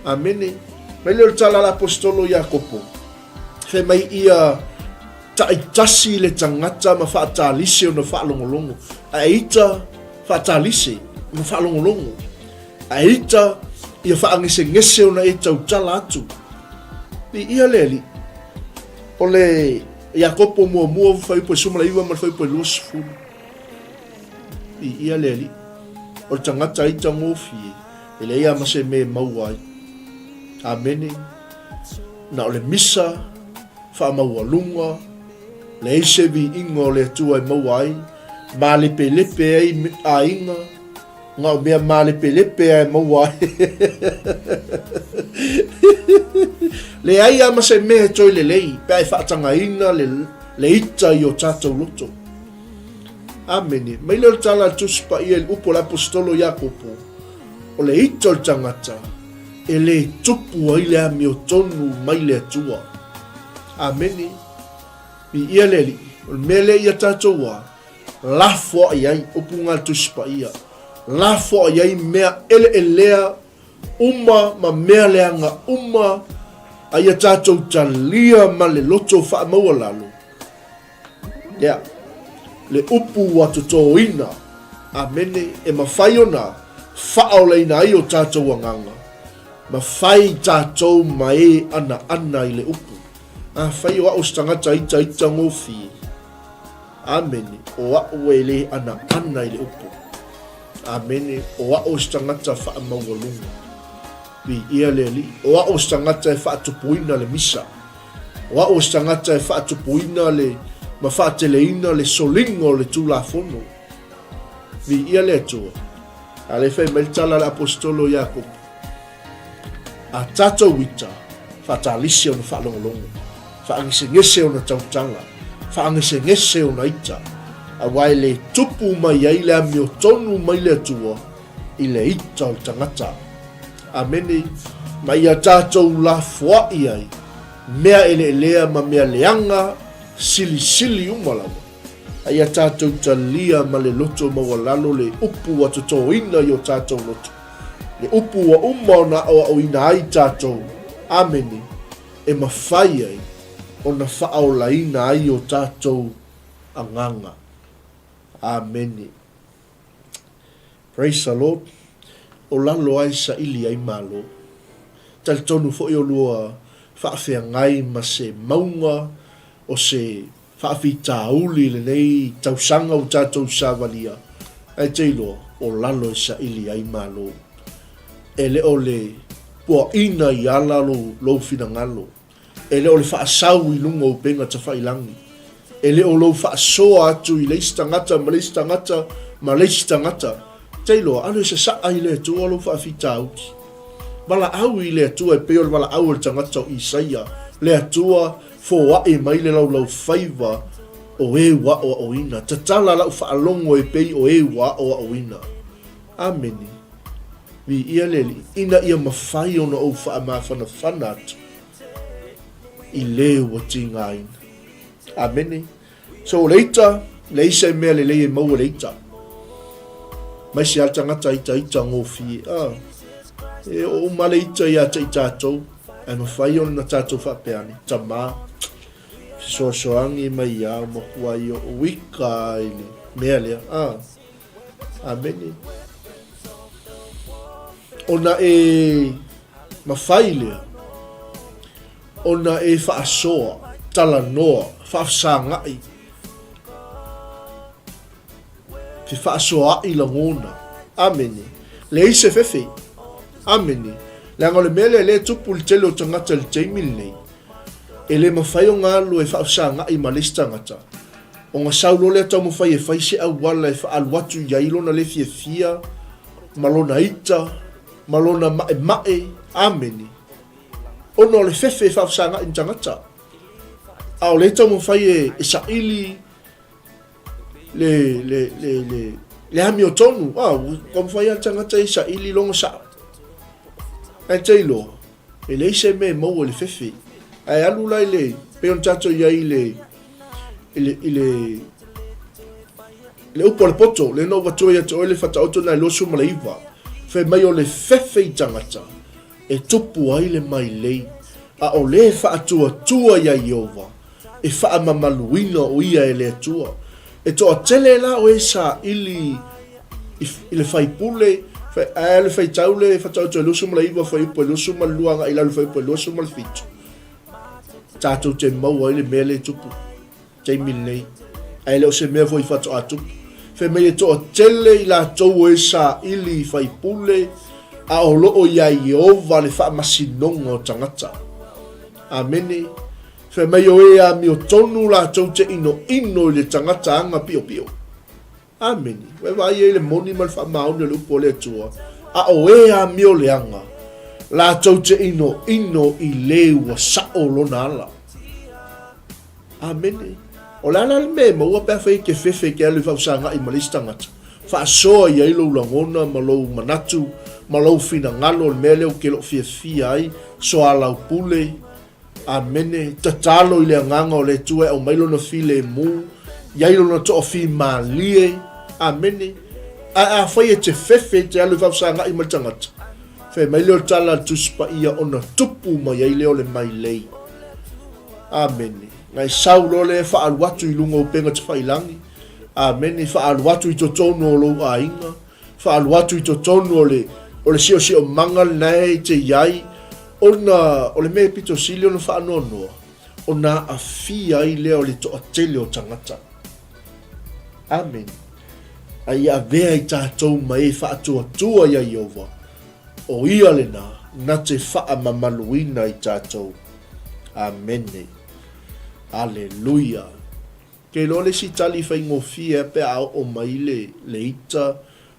Amene. Mai lea o le tala a le aposetolo Iakopo, fai mai ia taitasi le tagata ma faatalise ona faalogologo. A e ita, faatalise ma faalogologo. A e ita, ia faagesegese ona e tautala atu. Viia le Alii. O le Iakopo muamua fuaiupu e 19 ma le fuaiupu e 20. Viia le Alii. O le tagata ita gofie, e leai lava ma se mea e maua ai. Amene. Na o le misa faamaualuga, leai se viiga o le Atua e maua ai, malepelepe ai aiga, Na o mea malepelepe a e maua ai. Leai a ma se mea e toe lelei pe a e faatagaina le, le ita i o tatou loto. Amene. Mai lea o le tala a le Tusi Paia i le upu a le Aposetolo Iakopo, o le ita o le tagata e le tupu ai le amiotonu mai le Atua. Amene. Viia le Alii. O le mea lea ia tatou a, Lafoai ai, upu nga le Tusi Paia, lafoai ai mea eleelea uma ma mea leaga uma a ia tatou talia ma le loto faamaualalo. Lea, le upu ua totoina, amene, e mafai ona faaolaina ai o tatou agaga, ma fai tatou ma e anaana i le upu. Afai o au se tagata itaita gofie, Amene, o a'u e le anaana i le upu. Amene, o a'u se tagata faamaualuga. Viia le Alii. O a'u se tagata e faatupuina le misa. O a'u se tagata e faatupuina le ma faateleina le soliga o le Tulafono. Viia le Atua. A lea fai mai le tala a le Aposetolo Iakopo. A tatou ita, faatalisi ona faalogologo, faagesegese ona tautala, faagesegese ona ita, aua e le tupu mai ai le amiotonu mai le Atua i le ita o le tagata. Amene. Ma ia tatou lafoai ai mea eleelea ma mea leaga silisili uma lava. A ia tatou talia ma le loto maualalo le upu ua totoina i o tatou loto. Le upu ua uma ona aoaoina ai tatou, Amene, e mafai ai ona faaolaina ai o tatou agaga. Amene. Praise the Lord. O lalo ai saili ai Malo. Talitonu foi o lua faafeagai ma se mauga o se faafitauli i lenei tausaga ua tatou savalia, ae te iloa o lalo e saili ai Malo. E le o le puaina i ala lou finagalo, e le o le faasau i luga o upega tafailangi, e le o lou faasoa atu i le isi tagata ma le isi tagata ma le isi tagata. Te iloa, alu e sasaa i le Atua lou faafitauli. Valaau i le Atua e pei o le valaau a le tagata o Isaia, le Atua, Foai mai le laulaufaiva o e ua aoaoina. Tatala lau faalogo e pei o e ua aoaoina. Amene. Viia le Alii, ina ia mafai ona ou faamafanafana atu i le ua tigaina. Amene. So o le ita, leai se mea lelei e maua i le ita. Mai se a tagata ita ita gofie. Ah, e oo uma le ita ia te i tatou. Ae mafai ona tatou faapea ane, Tamā, fesoasoani mai iā o makuai oʻu ika i le mea lea. Ah, amene. Ona e mafai lea ona e faasoa, talanoa, faafesagaʻi, fefaasoaʻi lagona. Amene. Leai se fefe. Amene. Leaga o le mea lea lea e tupu i le tele o tagata i le taimi lenei, e le mafai ona alu e faafesagaʻi ma le isi tagata, ona sau loa lea taumafai e fai se auala e faaalu atu i ai lona le fiafia ma lona ita ma lona maʻemaʻe. Amene. Ona o le fefe e faafesagaʻi ma tagata. A o lea e taumafai e saili le, le, le, le, Le amiotonu, a, ua taumafai lava le tagata e saili lona sao. Ae te iloa, e leai se mea e maua i le fefe. Ae alu la i le, pei ona tatou i ai i le, i le, i le, le upu a le poto, lea na ou avatua ia te oe le Faataoto lena e 29, fai mai o le fefe i tagata e tupu ai le mailei, a o le faatuatua iā Ieova, e faamamaluina o ia e le Atua. E toatele la o e saili i le faipule, ae le faitau le Faataoto e 29 fuaiupu e 22 agai i lalo i le fuaiupu e 27, tatou te maua ai le mea lea e tupu taimi lenei, ae le o se mea foi faatoa tupu. Fai mai e toatele i latou o e saili i faipule, a o lo o iā Ieova le faamasinoga o tagata. Amene. Fai mai o e amiotonu latou te inoino i le tagata aga piopio. Amene. Ua e vaai ai le moni ma le faamaoni o le upu a le Atua, a o e amio leaga, latou te inoino i le ua sao lona ala. Amene. O le a la le mea e maua pe afai e te fefe e te alu e faafesagai ma le isi tagata? Faasoa i ai lou lagona ma lou manatu ma lou finagalo o le mea lea ou te le o fiafia ai, soalaupule, Amene. Tatalo i le Agaga o le Atua e aumai Lona filemu, i ai Lona toafimalie. Amene. Ae afai e te fefe e te alu e faafesagai ma le tagata, fai mai lea o le tala a le Tusi Paia ona tupu mai ai lea o le mailei. Amene. Na e sau loa lea e faaalu atu i luga o upega tafailagi. Amene. Faaalu atu i totonu o lou aiga. Faaalu atu i totonu o le, o le siosiomaga lena e te i ai, ona o le mea e pito sili ona faanoanoa, ona aafia ai lea o le toatele o tagata. Amene. A ia avea i tatou ma e faatuatua iā Ieova, o ia lena na te faamamaluina i tatou. Amene. Aleluia. Ke iloa le isi tali faigofie a pe a oo mai le le ita,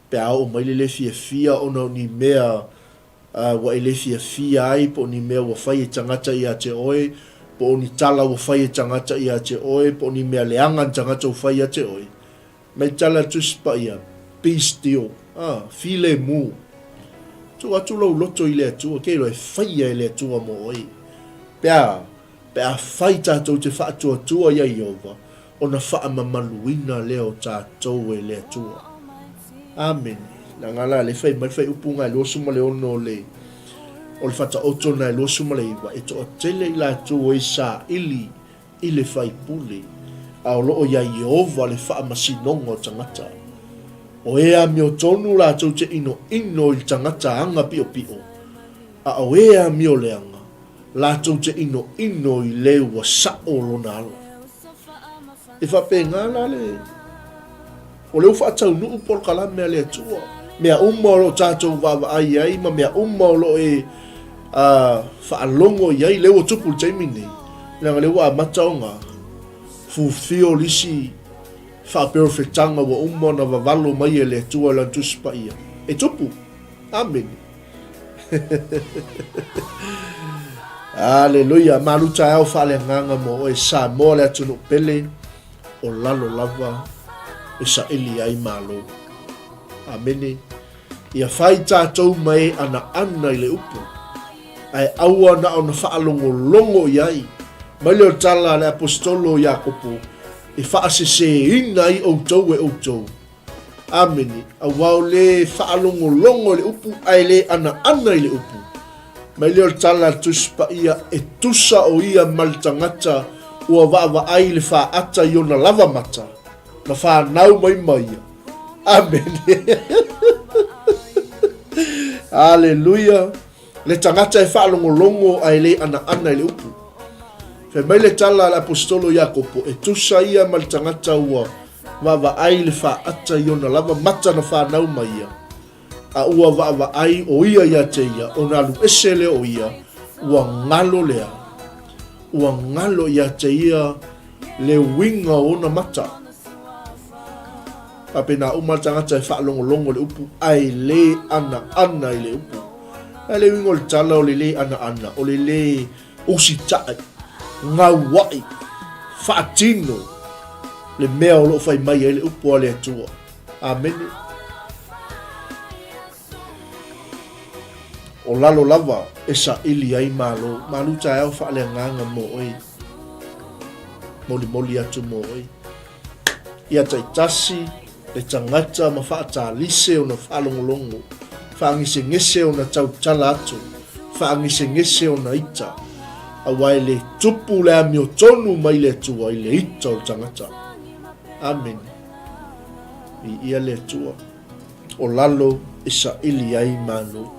pe a oo mai le le fiafia ona o ni mea ua e le fiafia ai, po o ni mea ua fai e tagata ia te oe, po o ni tala ua fai e tagata ia te oe, po o ni mea leaga ni tagata ua fai ia te oe. Mai tala Tusi Paia, Be still, ah, filemu. Tuu atu lou loto i le Atua, ke iloa e faia e le Atua mo oe. Pe a, Pe afai tatou te faatuatua iā Ieova, ona faamamaluina lea o tatou e le Atua. Amene. Leaga la, le fai mai le faaiupu na e 26 o le o le Faataoto na e 29, e toatele i latou e saili i le faipule, a o lo o iā Ieova le faamasinoga o tagata. O e amiotonu latou te inoino i le tagata aga piopio, a o e amio leaga, Latou te inoino i le ua sao lona ala. E faapena la le, o lea ua faataunuu polokalame a le Atua. Mea uma o lo o tatou vaavaai i ai ma mea uma o lo o e faalogo i ai, lea ua tupu i le taimi lenei, leaga lea ua amata ona fulfill isi faaperofetaga ua uma ona vavalo mai e le Atua i Lana Tusi Paia. E tupu. Amene. Aleluia. Malu taeao faaleagaga mo oe Samoa le atunuu pele o lalo lava e saili ai malo. Amene. Ia fai tatou ma e anaana i le upu, ae aua na ona faalogologo i ai. Mai lea o le tala a le Aposetolo o Iakopo, e faaseseina ai outou e outou. Amene. Aua o le faalogologo i le upu ae le anaana i le upu. Mai lea o le tala a le Tusi Paia, e tusa o ia ma le tagata ua vaavaai i le faata i ona lava mata, na fanau mai ma ia. Amene. Aleluia. Le tagata e faalogologo ae le anaana i le upu. Fai mai le tala a le Aposetolo Iakopo, e tusa ia ma le tagata ua Vaavaai i le faata i ona lava mata na fanau mai ia, a ua vaavaai o ia ia te ia, ona alu ese lea o ia, ua galo lea, ua galo ia te ia le uiga o ona mata. Faapena uma le tagata e faalogologo i le upu ae le anaana i le upu. A le uiga o le tala o le le anaana, o le le Usitai, gaua'i, faatino le mea o lo o fai mai ai le upu a le Atua. Amene. O lalo lava e saili ai malo. Malu taeao faaleagaga mo oe. Molimoli atu mo oe. Ia taitasi le tagata ma faatalise ona faalogologo, faagesegese ona tautala atu, faagesegese ona ita, aua e le tupu le amiotonu mai le Atua i le ita o le tagata. Amene. Viia le Atua. O lalo e saili ai malo.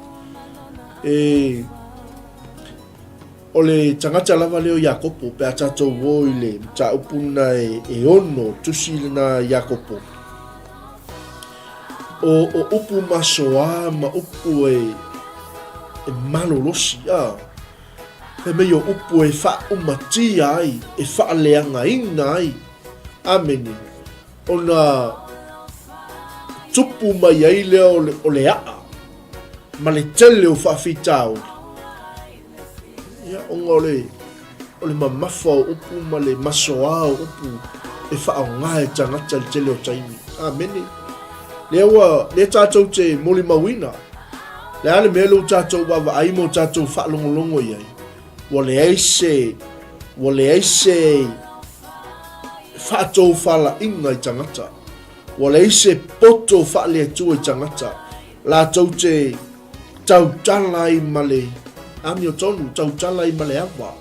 E O le tagata lava lea o Iakopo, pe a tatou o i le mataupu lena e ono, tusi lena Iakopo. O, o upu masoa ma upu e, e malolosi, a. Fai mai o upu e faaumatia ai, e faaleagaina ai. Amene. Ona tupu mai ai lea o le, o le aa ma le tele o faafitauli. Ia, ona o le, o le mamafa o upu ma le masoa o upu e faaaoga e tagata i le tele o taimi. Amene. Lea ua, lea tatou te molimauina. Le a le mea lea ua tatou vaavaai ma ua tatou faalogologo i ai, ua leai se, ua leai se faatofalaiga i tagata. Ua leai se poto faale-Atua i tagata. Latou te tautala ai ma le amiotonu, tautala ai ma le ava.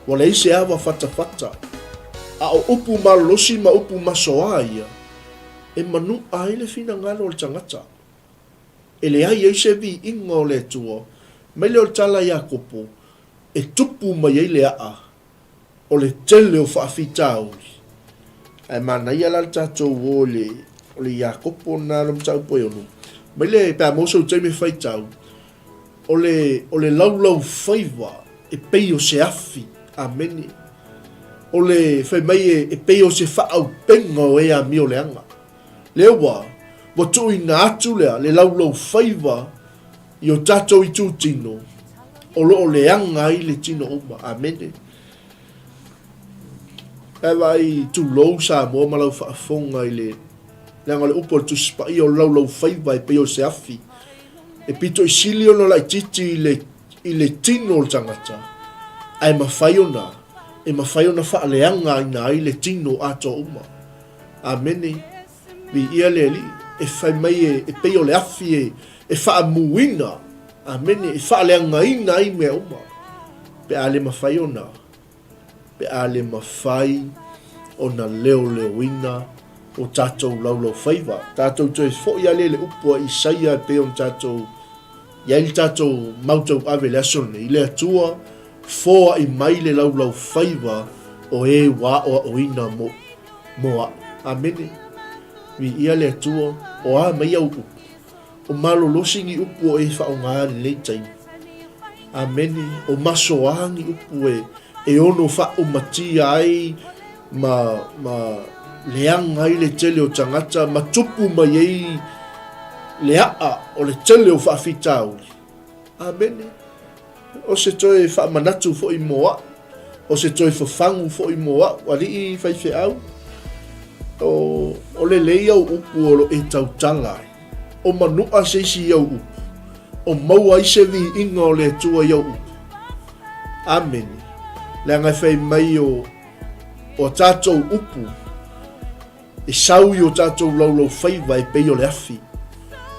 Ua leai se ava fatafata. A o upu malolosi ma upu masoa ia, e manuʻa ai le finagalo o le tagata. E leai ai se viiga o le Atua, mai lea o le tala a Iakopo, e tupu mai ai le aa o le tele o faafitauli. Ae manaia la le tatou o i le, o le Iakopo lena le mataupu e ono. Mai le, pe a maua sou taimi e faitau, o le, o le laulaufaiva e pei o se afi. Amene. O le, fai mai e, e pei o se faaupenga o e amio leaga. Lea ua, ua tuuina atu lea, le laulaufaiva i o tatou itutino, o lo o leaga ai le tino uma. Amene. Ae vaai, tulou Samoa ma lau faafofoga i le, leaga o le upu a le Tusi Paia o le laulaufaiva e pei o se afi, e pito i sili ona laitiiti i le, i le tino o le tagata, ae mafai ona, e mafai ona faaleagaina ai le tino atoa uma. Amene. Viia le Alii, e fai mai e, e pei o le afi e, e faamuina, amene, e faaleagaina ai mea uma, pe a le mafai ona, pe a le mafai ona leoleoina o tatou laulaufaiva. Tatou toe foi lea i le upu a Isaia e pei ona tatou i ai le tatou mau tauave i le aso lenei, i le Atua foai mai le laulaufaiva o e ua aoaoina mo, mo a'u. Amene. Viia le Atua, o a mai au upu? O malolosi ni upu o e faaaoga i lenei taimi. Amene. O masoa ni upu e, e ono faaumatia ai ma, ma leaga ai le tele o tagata ma tupu mai ai le a'a o le tele o faafitauli. Amene. O se toe faamanatu foi mo a'u, o se toe fafagu foi mo a'u, alii faifeau, o, o lelei au upu o lo e tautala ai, o manu'a se isi i au upu, o maua ai se viiga o le Atua i au upu. Amene. Leaga e fai mai o, o a tatou upu, E sau i o tatou laulaufaiva e pei o le afi,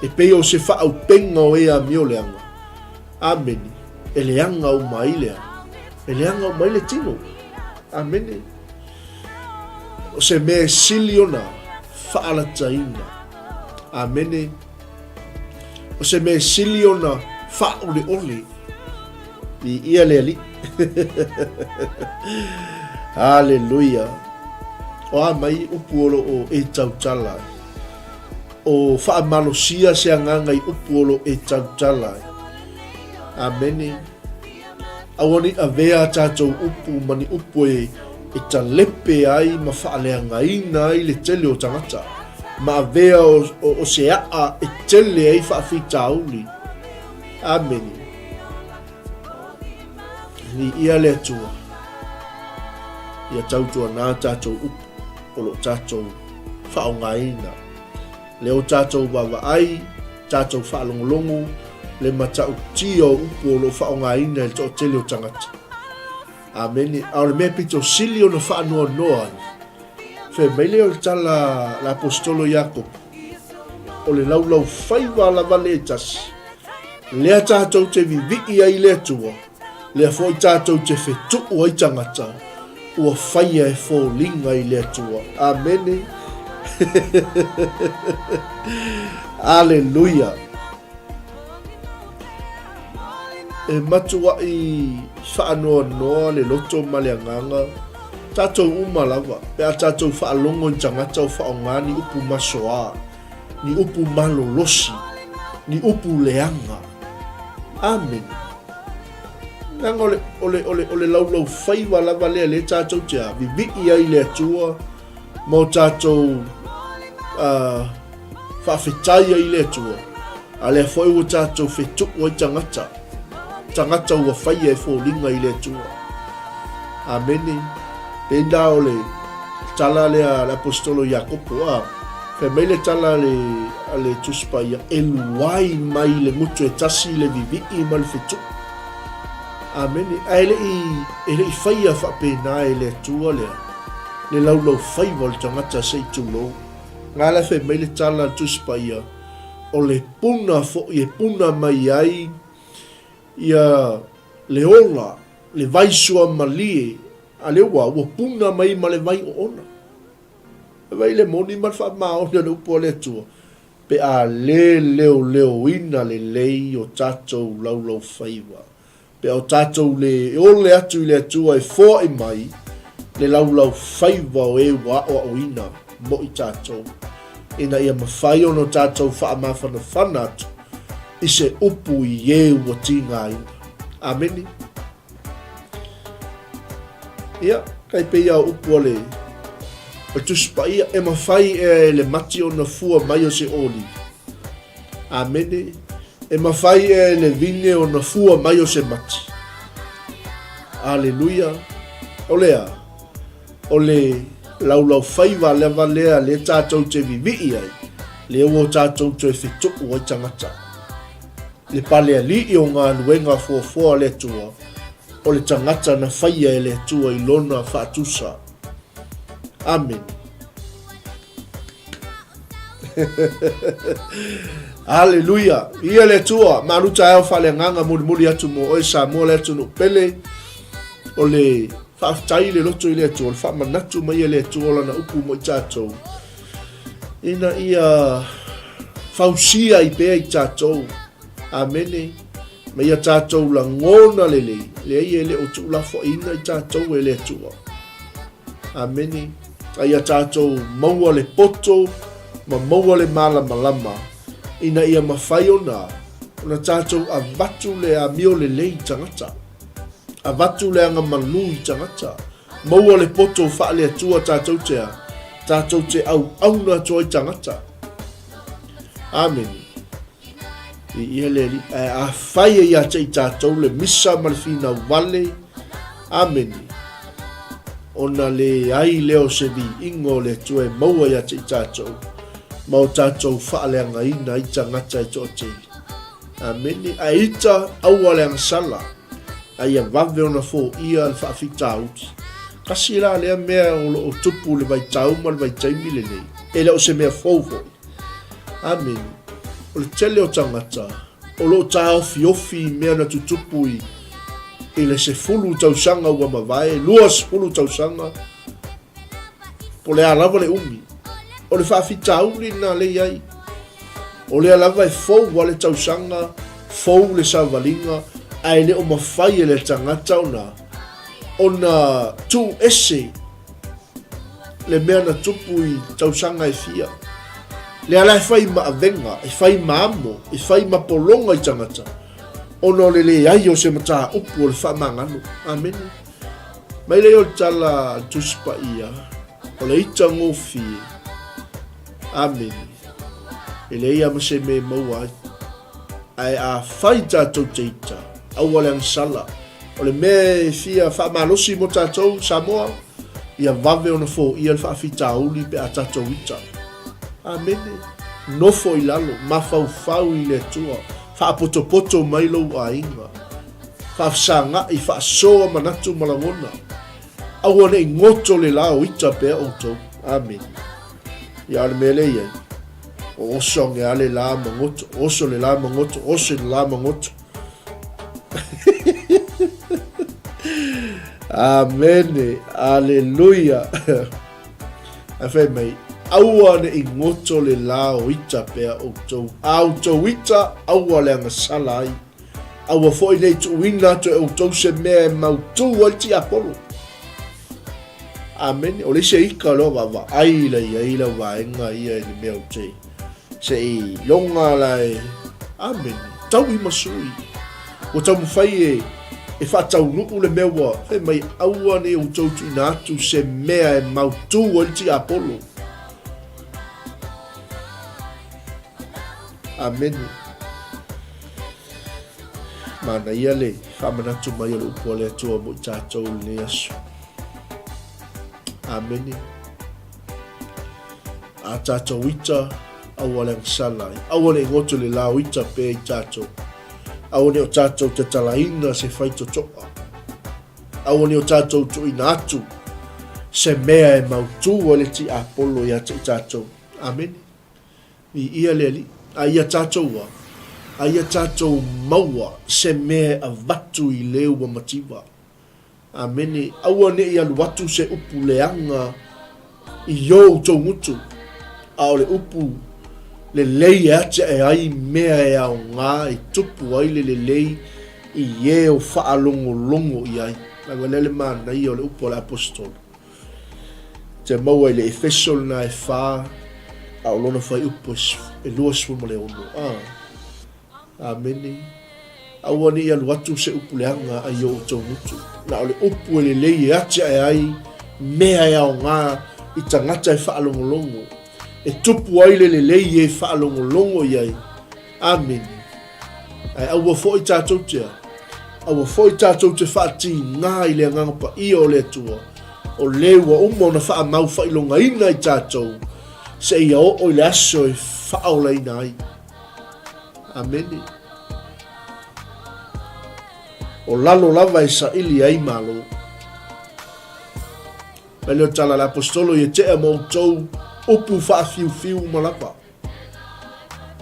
e pei o se faaupenga o e amio leaga. Amene. E leaga uma ai lea. E leaga uma ai le tino. Amene. O se mea e sili ona faalataina. Amene. O se mea e sili ona faaoleole. Viia le Alii. Haleluia. O a mai upu o lo o e tautala ai. O faamalosia se agaga i upu o lo e tautala ai. Amene. Aua ne i avea a tatou upu ma ni upu e, e talepe ai ma faaleagaina ai le tele o tagata, ma avea o, o, o se a'a e tele ai faafitauli. Amene. Viia le Atua. Ia tautuanā tatou upu o lo o tatou faaaogaina. Lea ua tatou vaavaai, tatou faalogologo le matautia o upu o lo o faaaogaina e le toatele o tagata. Amene. A o le mea pito sili ona faanoanoa ai, fai mai lea o le tala a le Aposetolo Iakopo, o le laulaufaiva lava lea e tasi, lea tatou te vivii ai i le Atua, lea foi tatou te fetuu ai tagata ua faia e foliga i le Atua. Amene. Aleluia. E matuaʻi faanoanoa le loto ma le agaga, tatou uma lava, pe a tatou faalogo i tagata o faaaoga ni upu masoa, ni upu malolosi, ni upu leaga. Amene. Leaga o le, o le, o le, o le laulaufaiva lava lea lea tatou te a, vivii ai i le Atua ma o tatou uh, faafetai ai i le Atua, a lea foi ua tatou fetuu ai tagata, tagata ua faia e foliga i le Atua. Amene. Pei la o le tala lea a le Aposetolo Iakopo, a, fai mai le tala a le, a le Tusi Paia, e luai mai le gutu e tasi le vivii ma le fetuu. Amene. Ae le i, e le i faia faapena e le Atua lea, le laulaufaiva o le tagata se i tulou. Nga la e fai mai le tala a le Tusi Paia, o le puna foi e puna mai ai ia le ola, le vai suamalie a le ua, ua puna mai ma le vai oona. E vai le moni ma le faamaoni o le upu a le Atua, pe a le leoleoina lelei o tatou laulaufaiva. Pe a o tatou le ole atu i le Atua e foai mai le laulaufaiva o e ua aʻoaʻoina mo i tatou, ina ia mafai ona o tatou faamafanafana atu i se upu i e ua tigaina. Amene. Ia, kai pei a o upu a le o le Tusi Paia, e mafai ea e le mati ona fua mai o se olivi. Amene. E mafai ea e le vine ona fua mai o se mati. Aleluia. O le a? O le laulaufaiva lava lea lea tatou te vivii ai, lea ua tatou toe fetuu ai tagata. Le palealii o galuega foafoa a le Atua, o le tagata na faia e le Atua i lona faatusa. Amene. Aleluia. Ia le Atua, malu taeao faaleagaga mulimuli atu mo oe Samoa le atunuu pele. O le faafetai le loto i le Atua, o le faamanatu mai e le Atua o lana upu mo i tatou. Ina ia fausia ai pea i tatou. Amene. Ma ia tatou lagona lelei, leai e le o tuulafoaiina i tatou e le Atua. Amene. A ia tatou maua le poto ma maua le malamalama ina ia mafai ona ona tatou avatu le amio lelei i tagata, avatu le agamalu i tagata, maua le poto faale-Atua tatou te a, tatou te auauna atu ai tagata. Amene. Viia le Alii. Ae afai e ia te i tatou le misa ma le finau vale, amene, ona leai lea o se viiga o le Atua e maua ia te i tatou, ma o tatou faaleagaina ai tagata e toatele. Amene. Ae ita, aua le agasala, a ia vave ona foia le faafitauli. Kasi la lea mea o lo o tupu i le vaitau ma le vaitaimi lenei, e le o se mea fou foi. Amene. O le tele o tagata o lo o taofiofi i mea na tutupu i, i le 10 tausaga ua mavae, 20 tausaga, po o le a lava le umi. O le faafitauli lena lea i ai. O lea lava e fou a le tausaga, fou le savaliga, ae le o mafai e le tagata ona, ona tuu ese le mea na tupu i tausaga e fia. Lea la e fai ma avega, e fai ma amo, e fai ma pologa i tagata, ona o le leai o se mataupu o le faamagalo. Amene. Mai lea o le tala a le Tusi Paia, o le ita gofie. Amene. E leai lava ma se mea e maua ai. Ae afai tatou te ita, aua le agasala. O le mea e fia faamalosi mo tatou, Samoa, ia vave ona foia le faafitauli pe a tatou ita. Amene. Nofo i lalo, mafaufau i le Atua, faapotopoto mai lou aiga. Faafesagaʻi, faasoa manatu ma lagona. Aua ne i goto le la o ita pea outou. Amene. Ia, a o le mea lea e i ai, o oso age lava le la ma goto, oso le la ma goto, oso le la ma goto. Amene. Aleluia. Ae fai mai, aua ne i goto le la o ita pea outou. A outou ita, aua le agasala ai. Aua foi ne i tuuina atu e outou se mea e mautū ai le tiapolo. Amene. O le isi ika loa vaavaai la i ai lau vaega ia i le mea o te se i loga la e. Amene. Taui ma sui. Ua taumafai e e faataunuu le mea ua fai mai aua ne i outou tuuina atu se mea e mautū ai le tiapolo. Amene. Manaia le faamanatu mai o le upu a le Atua mo i tatou i lenei aso. Amene. A tatou ita, aua le agasala ai. Aua ne i goto le lao ita pea i tatou. Aua ne o tatou tatalaina se faitotoa. Aua ne o tatou tuuina atu se mea e mautū ai le tiapolo ia te i tatou. Amene. Viia le Alii. A ia tatou a, a ia tatou maua se mea e avatu i le ua mativa. Amene. Aua ne i alu atu se upu leaga i o outou gutu, a o le upu lelei e atiae ai mea e aoga e tupu ai le lelei i e o faalogologo i ai. Vaevalea le manaia o le upu a le Aposetolo. Te maua i le Efeso lena e fa, a o lona fuaiupu e 26. A. Amene. Aua ne i alu atu se upu leaga a i o outou gutu. Na o le upu e lelei e atiae ai mea e aoga i tagata e faalogologo, e tupu ai le lelei e faalogologo i ai. Amene. Ae aua foi tatou te a? Aua foi tatou te faatigā i le Agaga Paia o le Atua, o le ua uma ona faamau faailogaina i tatou, seia oo i le aso e faaolaina ai. Amene. O lalo lava e saili ai Malo. Mai lea o le tala a le Aposetolo, Ia tea ma outou upu faafiufiu uma lava.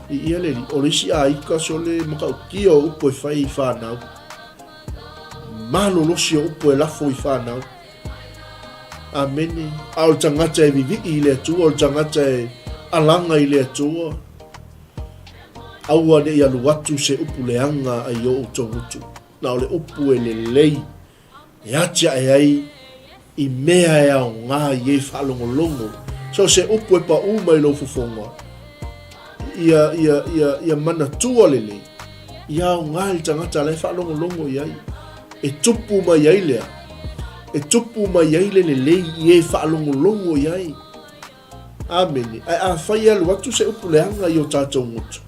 I ia le o le isi aika sole matautia o upu e fai i whanau. Malolosi o upu e lafo i whanau. Amene. A o le tagata e vivii i le Atua, o le tagata e alaga i le Atua, aua ne i alu atu se upu leaga ai o outou gutu. Na o le upu e lelei e atiae ai i mea e aoga i e faalogologo. So o se upu e paʻū mai lou fofoga, ia, ia, ia, ia manatua lelei, ia aoga i le tagata la e faalogologo i ai. E tupu mai ai lea, e tupu mai ai le lelei i e faalogologo i ai. Amene. Ae afai e alu atu se upu leaga i o tatou gutu,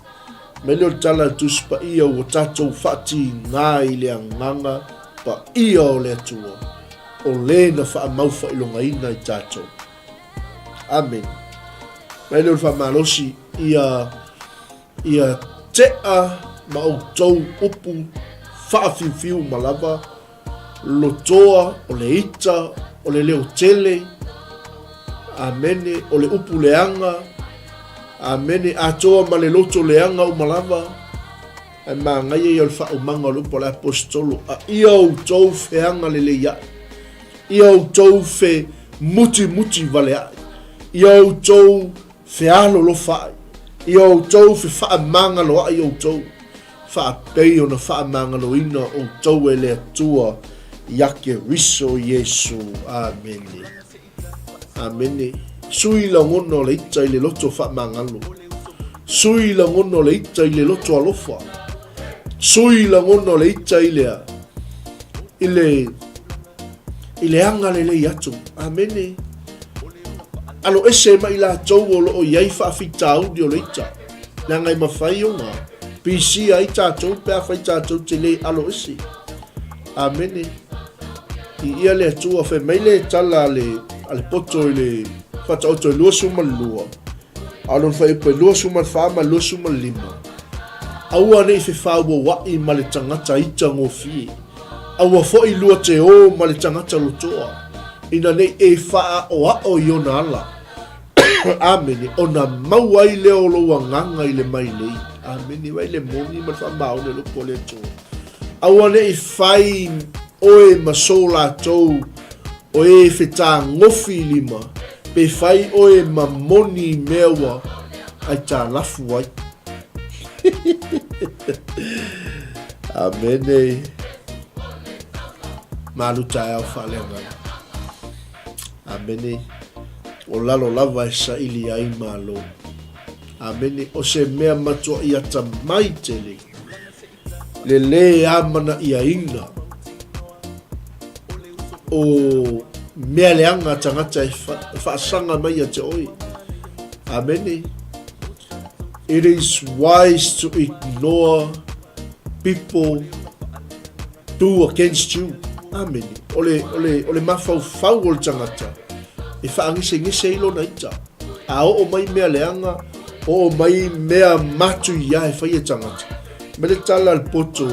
mai lea o le tala a le Tusi Paia ua tatou faatigā i le Agaga Paia o le Atua, o le na faamau-faailogaina i tatou. Amene. Mai lea o le faamalosi ia, ia tea ma outou upu faafiufiu uma lava, lotoa, o le ita, o le leo tele, amene, o le upu leaga, amene, atoa ma le loto leaga uma lava, ae manaia ia o le faaumaga o le upu a le aposetolo, a ia outou feaga lelei aʻe, ia outou fe mutimuti vale aʻe, ia outou fealolofa aʻe, ia outou fe faamagaloaʻi outou. Faapei ona faamagaloina outou e le Atua ia Keriso Iesu. Amene. Amene. Sui lagona o le ita i le loto faamagalo. Sui lagona o le ita i le loto alofa. Sui lagona o le ita i le i le i le agalelei atu. Amene. Alo ese ma i latou o loo i ai faafitauli o le ita. Leaga e mafai ona pisia ai tatou pe afai tatou te le alo ese. Amene. I ia le Atua, fai mai le tala a le, a le poto i le Faataoto e 22. A o lona fuaiupu e 24 ma le 25, Aua ne i fefauauaʻi ma le tagata ita gofie, aua foi lua te ō ma le tagata lotoa, ina ne i e faaʻoaʻo i ona ala. Amene, ona maua ai lea o lou agaga i le mailei. Amene, vai le moni ma le faamaoni o le upu a le Atua. Aua ne i fai oe ma so latou o e fetagofi i lima, pe fai oe ma moni i mea ua aitalafu ai. Amene. Malu taeao faaleagaga. Amene. O lalo lava e saili ai malo. Amene. O se mea matuai atamai tele le lē amana'iaina o mea leaga a tagata e faasaga mai ia te oe. Amene. It is wise to ignore people do against you. Amene. O le, o le, o le mafaufau o le tagata e faagesegese ai lona ita. A oo mai mea leaga, oo mai mea matuia e fai e tagata. Me le tala a le poto,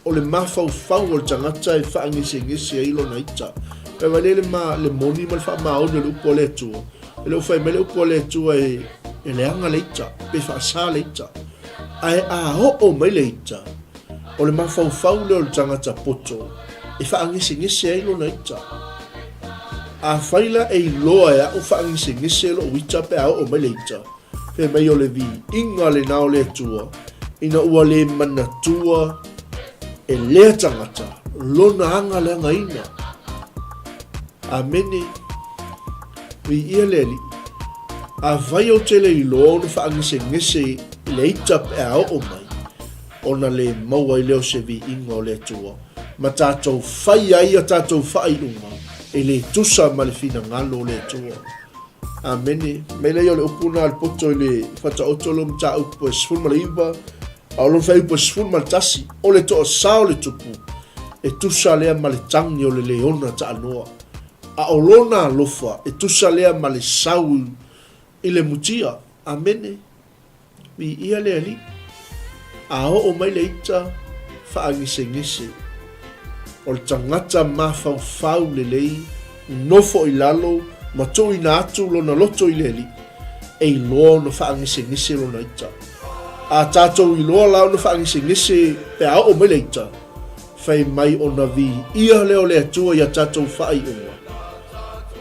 o le mafaufau o le tagata e faagesegese ai lona ita. Pe vai le ma le moni ma le faamaoni o le upu a le Atua. E le o fai mai le upu a le Atua e, e leaga le ita, pe faasa le ita. Ae a oo mai le ita, O le mafaufau lea o le tagata poto e faagesegese ai lona ita. Afai la e iloa e a'u faagesegese lo'u ita pe a oo mai le ita, fai mai o le viiga lena o le Atua, ina ua le manatua e lea tagata lona aga leagaina. Amene. Viia le Alii. Afai ou te le iloa ona faagesegese i le ita pe a oo mai, ona le maua ai lea o se viiga o le Atua, ma tatou fai ai a tatou faaiuga e le tusa ma le finagalo o le Atua. Amene. Mai lea o le upu na a le poto i le Fataoto lo mataupu e 19, a o lona fuaiupu e 11, o le toasā o le tupu, e tusa lea ma le tagi o le leona taanoa, a o lona alofa e tusa lea ma le sau i le mutia. Amene. Viia le Alii. A oo mai le ita faagesegese o le tagata mafaufau lelei, nofo i lalo ma tuuina atu lona loto i le Alii, e iloa ona faagesegese lona ita. A tatou iloa la ona faagesegese pe a oo mai le ita, Fai mai ona viia lea o le Atua i a tatou faaiuga,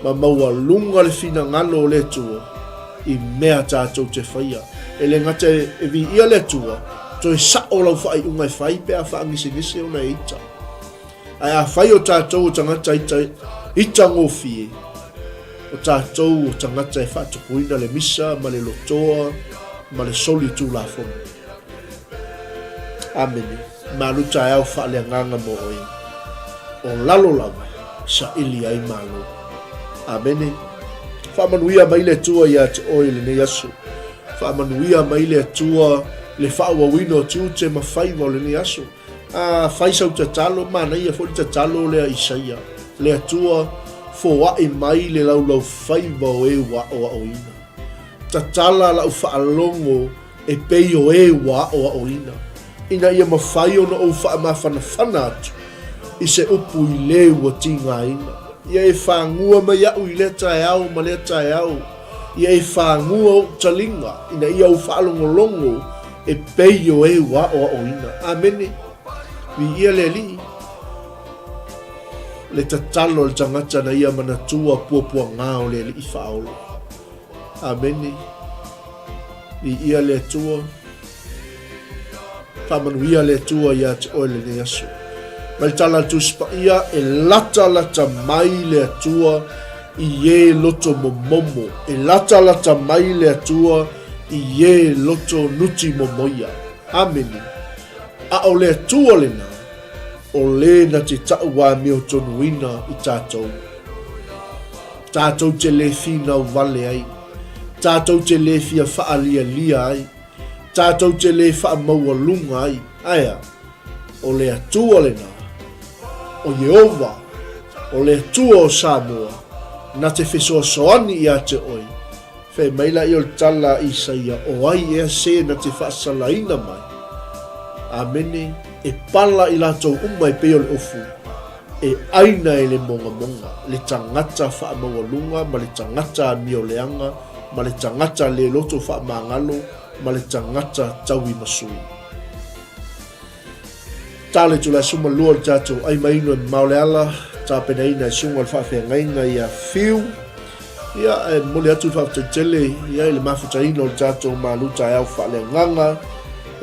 ma maualuga le finagalo o le Atua i mea tatou te faia. E le gata e viia le Atua, toe sa'o lau faaiuga e fai pe a faagesegese ona e ita. Ae afai o tatou o tagata ita, ita gofie, o tatou o tagata e faatupuina le misa ma le lotoa ma le soli tulafono. Amene. Malu taeao faaleagaga mo oe, o lalo lava saili ai malo. Amene. Faamanuia mai le Atua ia te oe i lenei aso. Faamanuia mai le Atua le faaauauina o tiute ma faiva o lenei aso. A fai sau tatalo, manaia foi le tatalo lea Isaia. Le Atua, foai mai le laulaufaiva o e ua aoaoina. Tatala lau faalogo e pei o e ua aoaoina, ina ia mafai ona ou faamafanafana atu i se upu i le ua tigaina. Ia e fagua mai aʻu i lea taeao ma lea taeao, ia e fagua oʻu taliga, ina ia ou faalogologo e pei o e ua aoaoina. Amene. Viia le Alii. Le tatalo a le tagata na ia manatua puapuagā o le Alii faaola. Amene. Viia le Atua. Faamanuia le Atua ia te oe lenei aso. Mai le tala a le Tusi Paia, e latalata mai le Atua i e loto momomo. E latalata mai le Atua i e loto nuti momoia. Amene. A o le Atua lena, o le na te taʻuāmiotonuina i tatou. Tatou te le finau vale ai. Tatou te le fia faalialia ai. Tatou te le faamaualuga ai. Ae a? O le Atua lena, o Ieova, o le Atua o Samoa, na te fesoasoani ia te oe. Fai mai laia o le tala a Isaia, O ai ea se na te faasalaina mai? Amene, e pala i latou uma e pei o le ofu, e ʻaina e le mogamoga, le tagata faamaualuga ma le tagata amioleaga ma le tagata le loto faamagalo ma le tagata tauimasui. Tala i tulae suma lua o le tatou ai maino e mamao le ala, tapenaina e suga o le faafeagaiga ia Fiu. Ia, e momoli atu le faafetai tele ia i le mafutaina o le tatou malu taeao faaleagaga.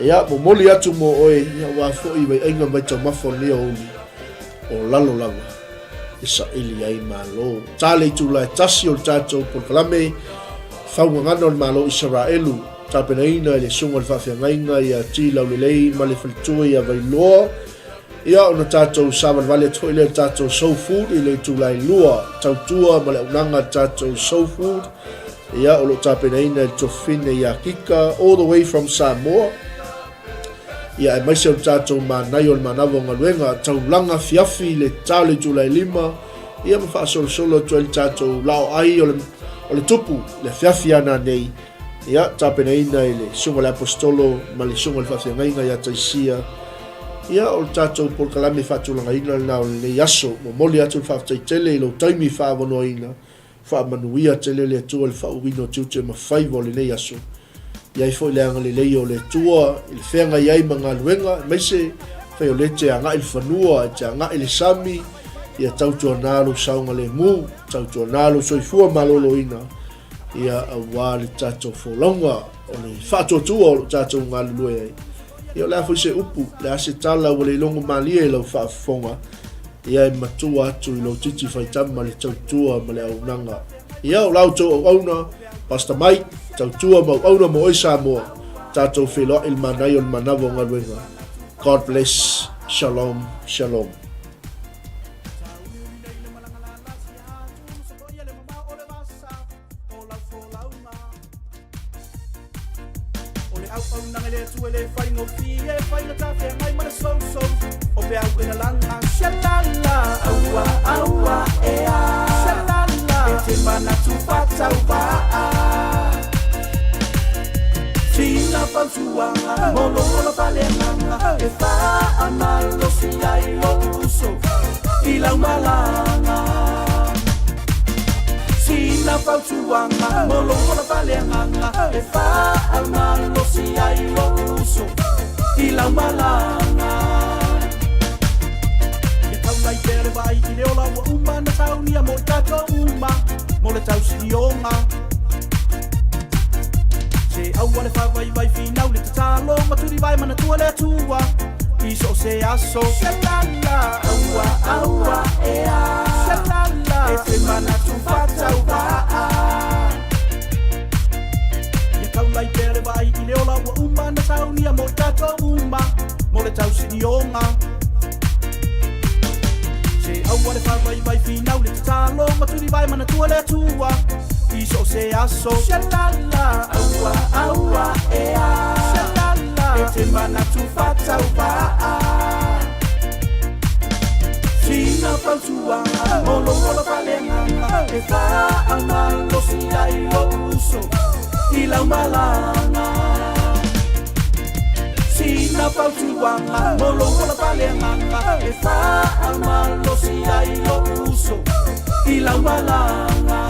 Ia, momoli atu mo oe, ia aua foi vaiaiga ma vaitaumafa o lenei aoauli, o lalo lava e saili ai malo. Tala i itula e tasi o le tatou polokalame, Faugagana o le Malo o Isaraelu, tapenaina e le Susuga i le Faafeagaiga ia T. Laulelei ma le Faletua ia Vailoa. Ia ona tatou savalivali atu foi lea i le tatou Soul Food i le itula e 2, tautua ma le auaunaga a le tatou Soul Food. Ia o lo o tapenaina e le Tofine ia Kika all the way from Samoa. Ia aemaise o le tatou manaia o le manava o galuega, taulaga afiafi i le ta o le itula e 5, ia ma faasolosolo atu ai le tatou laoai o le, o le tupu le afiafi a nanei. Ia, tapenaina e le Susuga i le Aposetolo ma le Susuga i le Faafeagaiga ia Taisia. Ia, o le tatou polokalame faatulagaina lena o lenei aso. Momoli atu le faafetai tele i lou taimi faaavanoaina. Faamanuia tele le Atua i le faauuina o tiute ma faiva o lenei aso. I ai foi le agalelei o le Atua i le feagai ai ma galuega, aemaise fai o lea e te agai i le fanua, e te agai i le sami, ia tautuana lou saogalemu, tautuana lou soifua maloloina, ia aua le tatou folauga o le faatuatua o lo tatou galulue ai. Ia o le a foi se upu, le a se tala ua le logo malie i lau faafofoga, ia e matua atu i lou titi faitama le tautua ma le auaunaga. Ia o la outou auauna, Pastor Mike, tautua ma auauna mo oe Samoa, tatou feiloai i le manaia o le manava o galuega. God bless. Shalom, shalom. O le auaunaga i le Atua e le faigofie, faigata feagai ma le sousou o peau e lalaga. Shalala, aua, aua, ea. Shalala, e te manatu faatauvaa. Sina fautuaga mo lou ola faaleagaga e faamalosi ai lou uso i lau malaga. Sina fautuaga mo lou ola faaleagaga e faamalosi ai lou uso i lau malaga. Ia taulai pea le vaai i le ola ua uma na saunia mo i tatou uma mo le tausilioga. Se aua le faavaivai finau le tatalo ma tulivae manatua le Atua i so o se aso. Shalala, aua, aua, ea. Shalala, e te manatu faatauvaa. Ia taulai pea le vaai i le ola ua uma na saunia mo i tatou uma mo le tausilioga. Se aua le faavaivai finau le tatalo ma tulivae manatua le Atua i so o se aso. Shalala, aua, aua, ea. Shalala, e te manatu faatauvaa. Sina fautuaga mo lou ola faaleagaga e faamalosi ai lou uso i lau malaga. Sina fautuaga mo lou ola faaleagaga e faamalosi ai lou uso i lau malaga.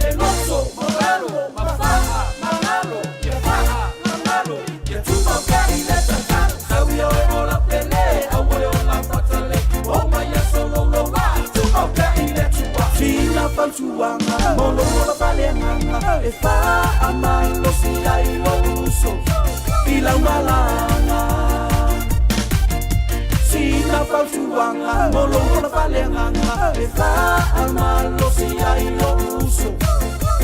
E loto maualalo ma faa magalo ia faa magalo ia tumau pea i le tatalo sau ia oe ola pele aua le ola patale o mai aso louloua tumau pea i le Atua. Sina fautuaga mo lou ola faaleagaga e faamalosi ai lou uso i lau malaga. Sina fautuaga mo lou ola faaleagaga e faamalosi ai lou uso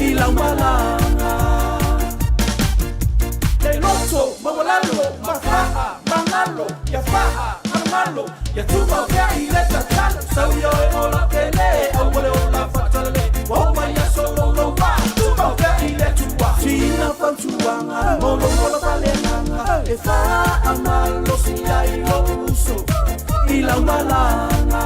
i lau malaga. Le loto maualalo ma faa magalo ia faa magalo ia tumau pea i le tatalo sau ia oe ola pele aua le ola faatalale ua oo mai aso louloua tumau pea i le Atua. Sina fautuaga mo lou ola faaleagaga e faamalosi ai lou uso i lau malaga.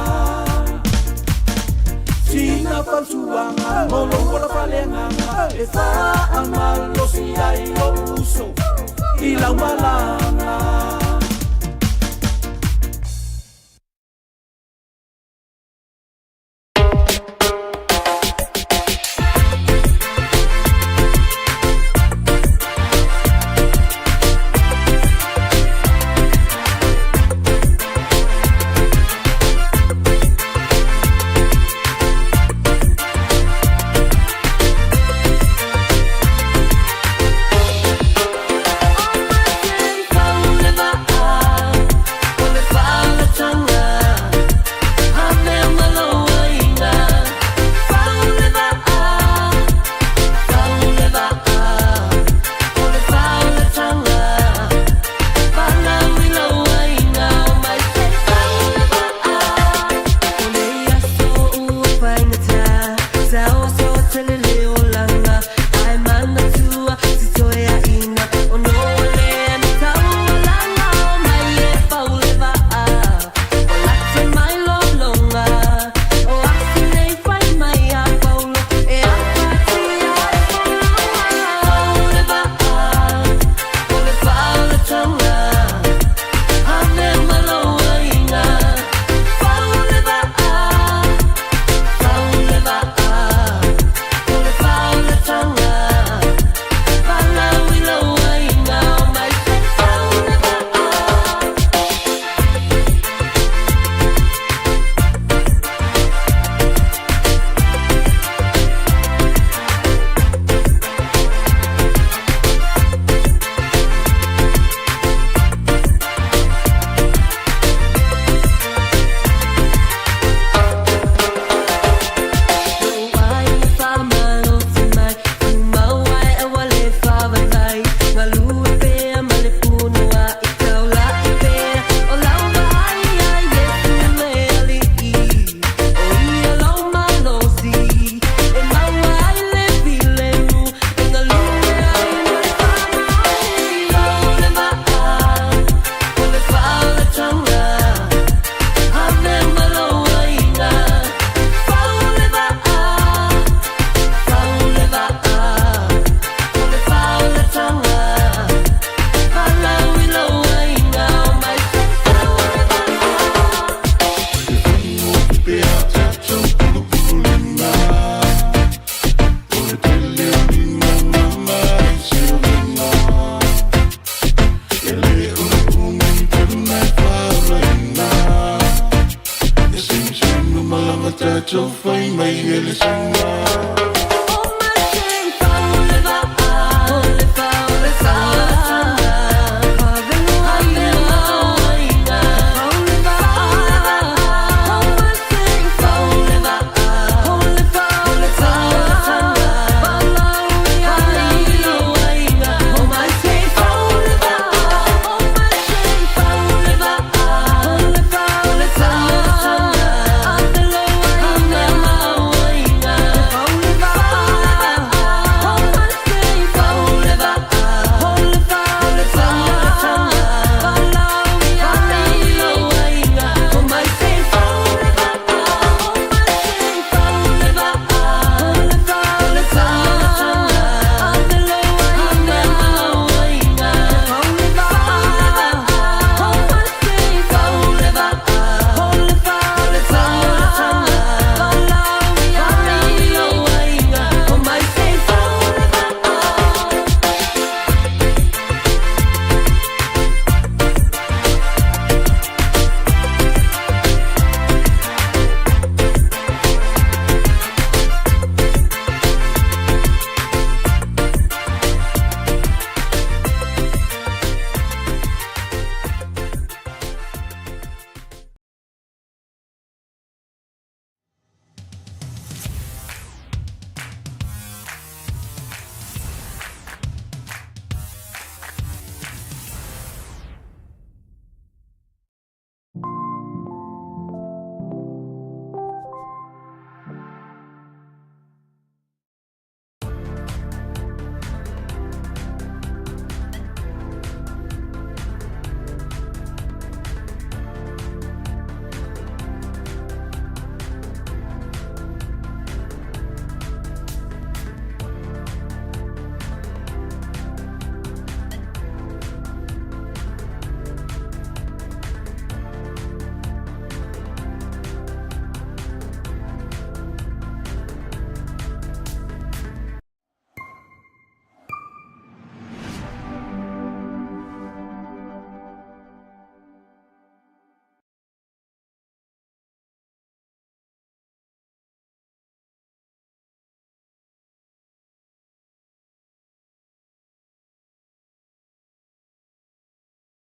Sina. Fautuaga mo lou ola faaleagaga e faamalosi ai lou uso i lau malaga. Tatou fai mai e le suiga.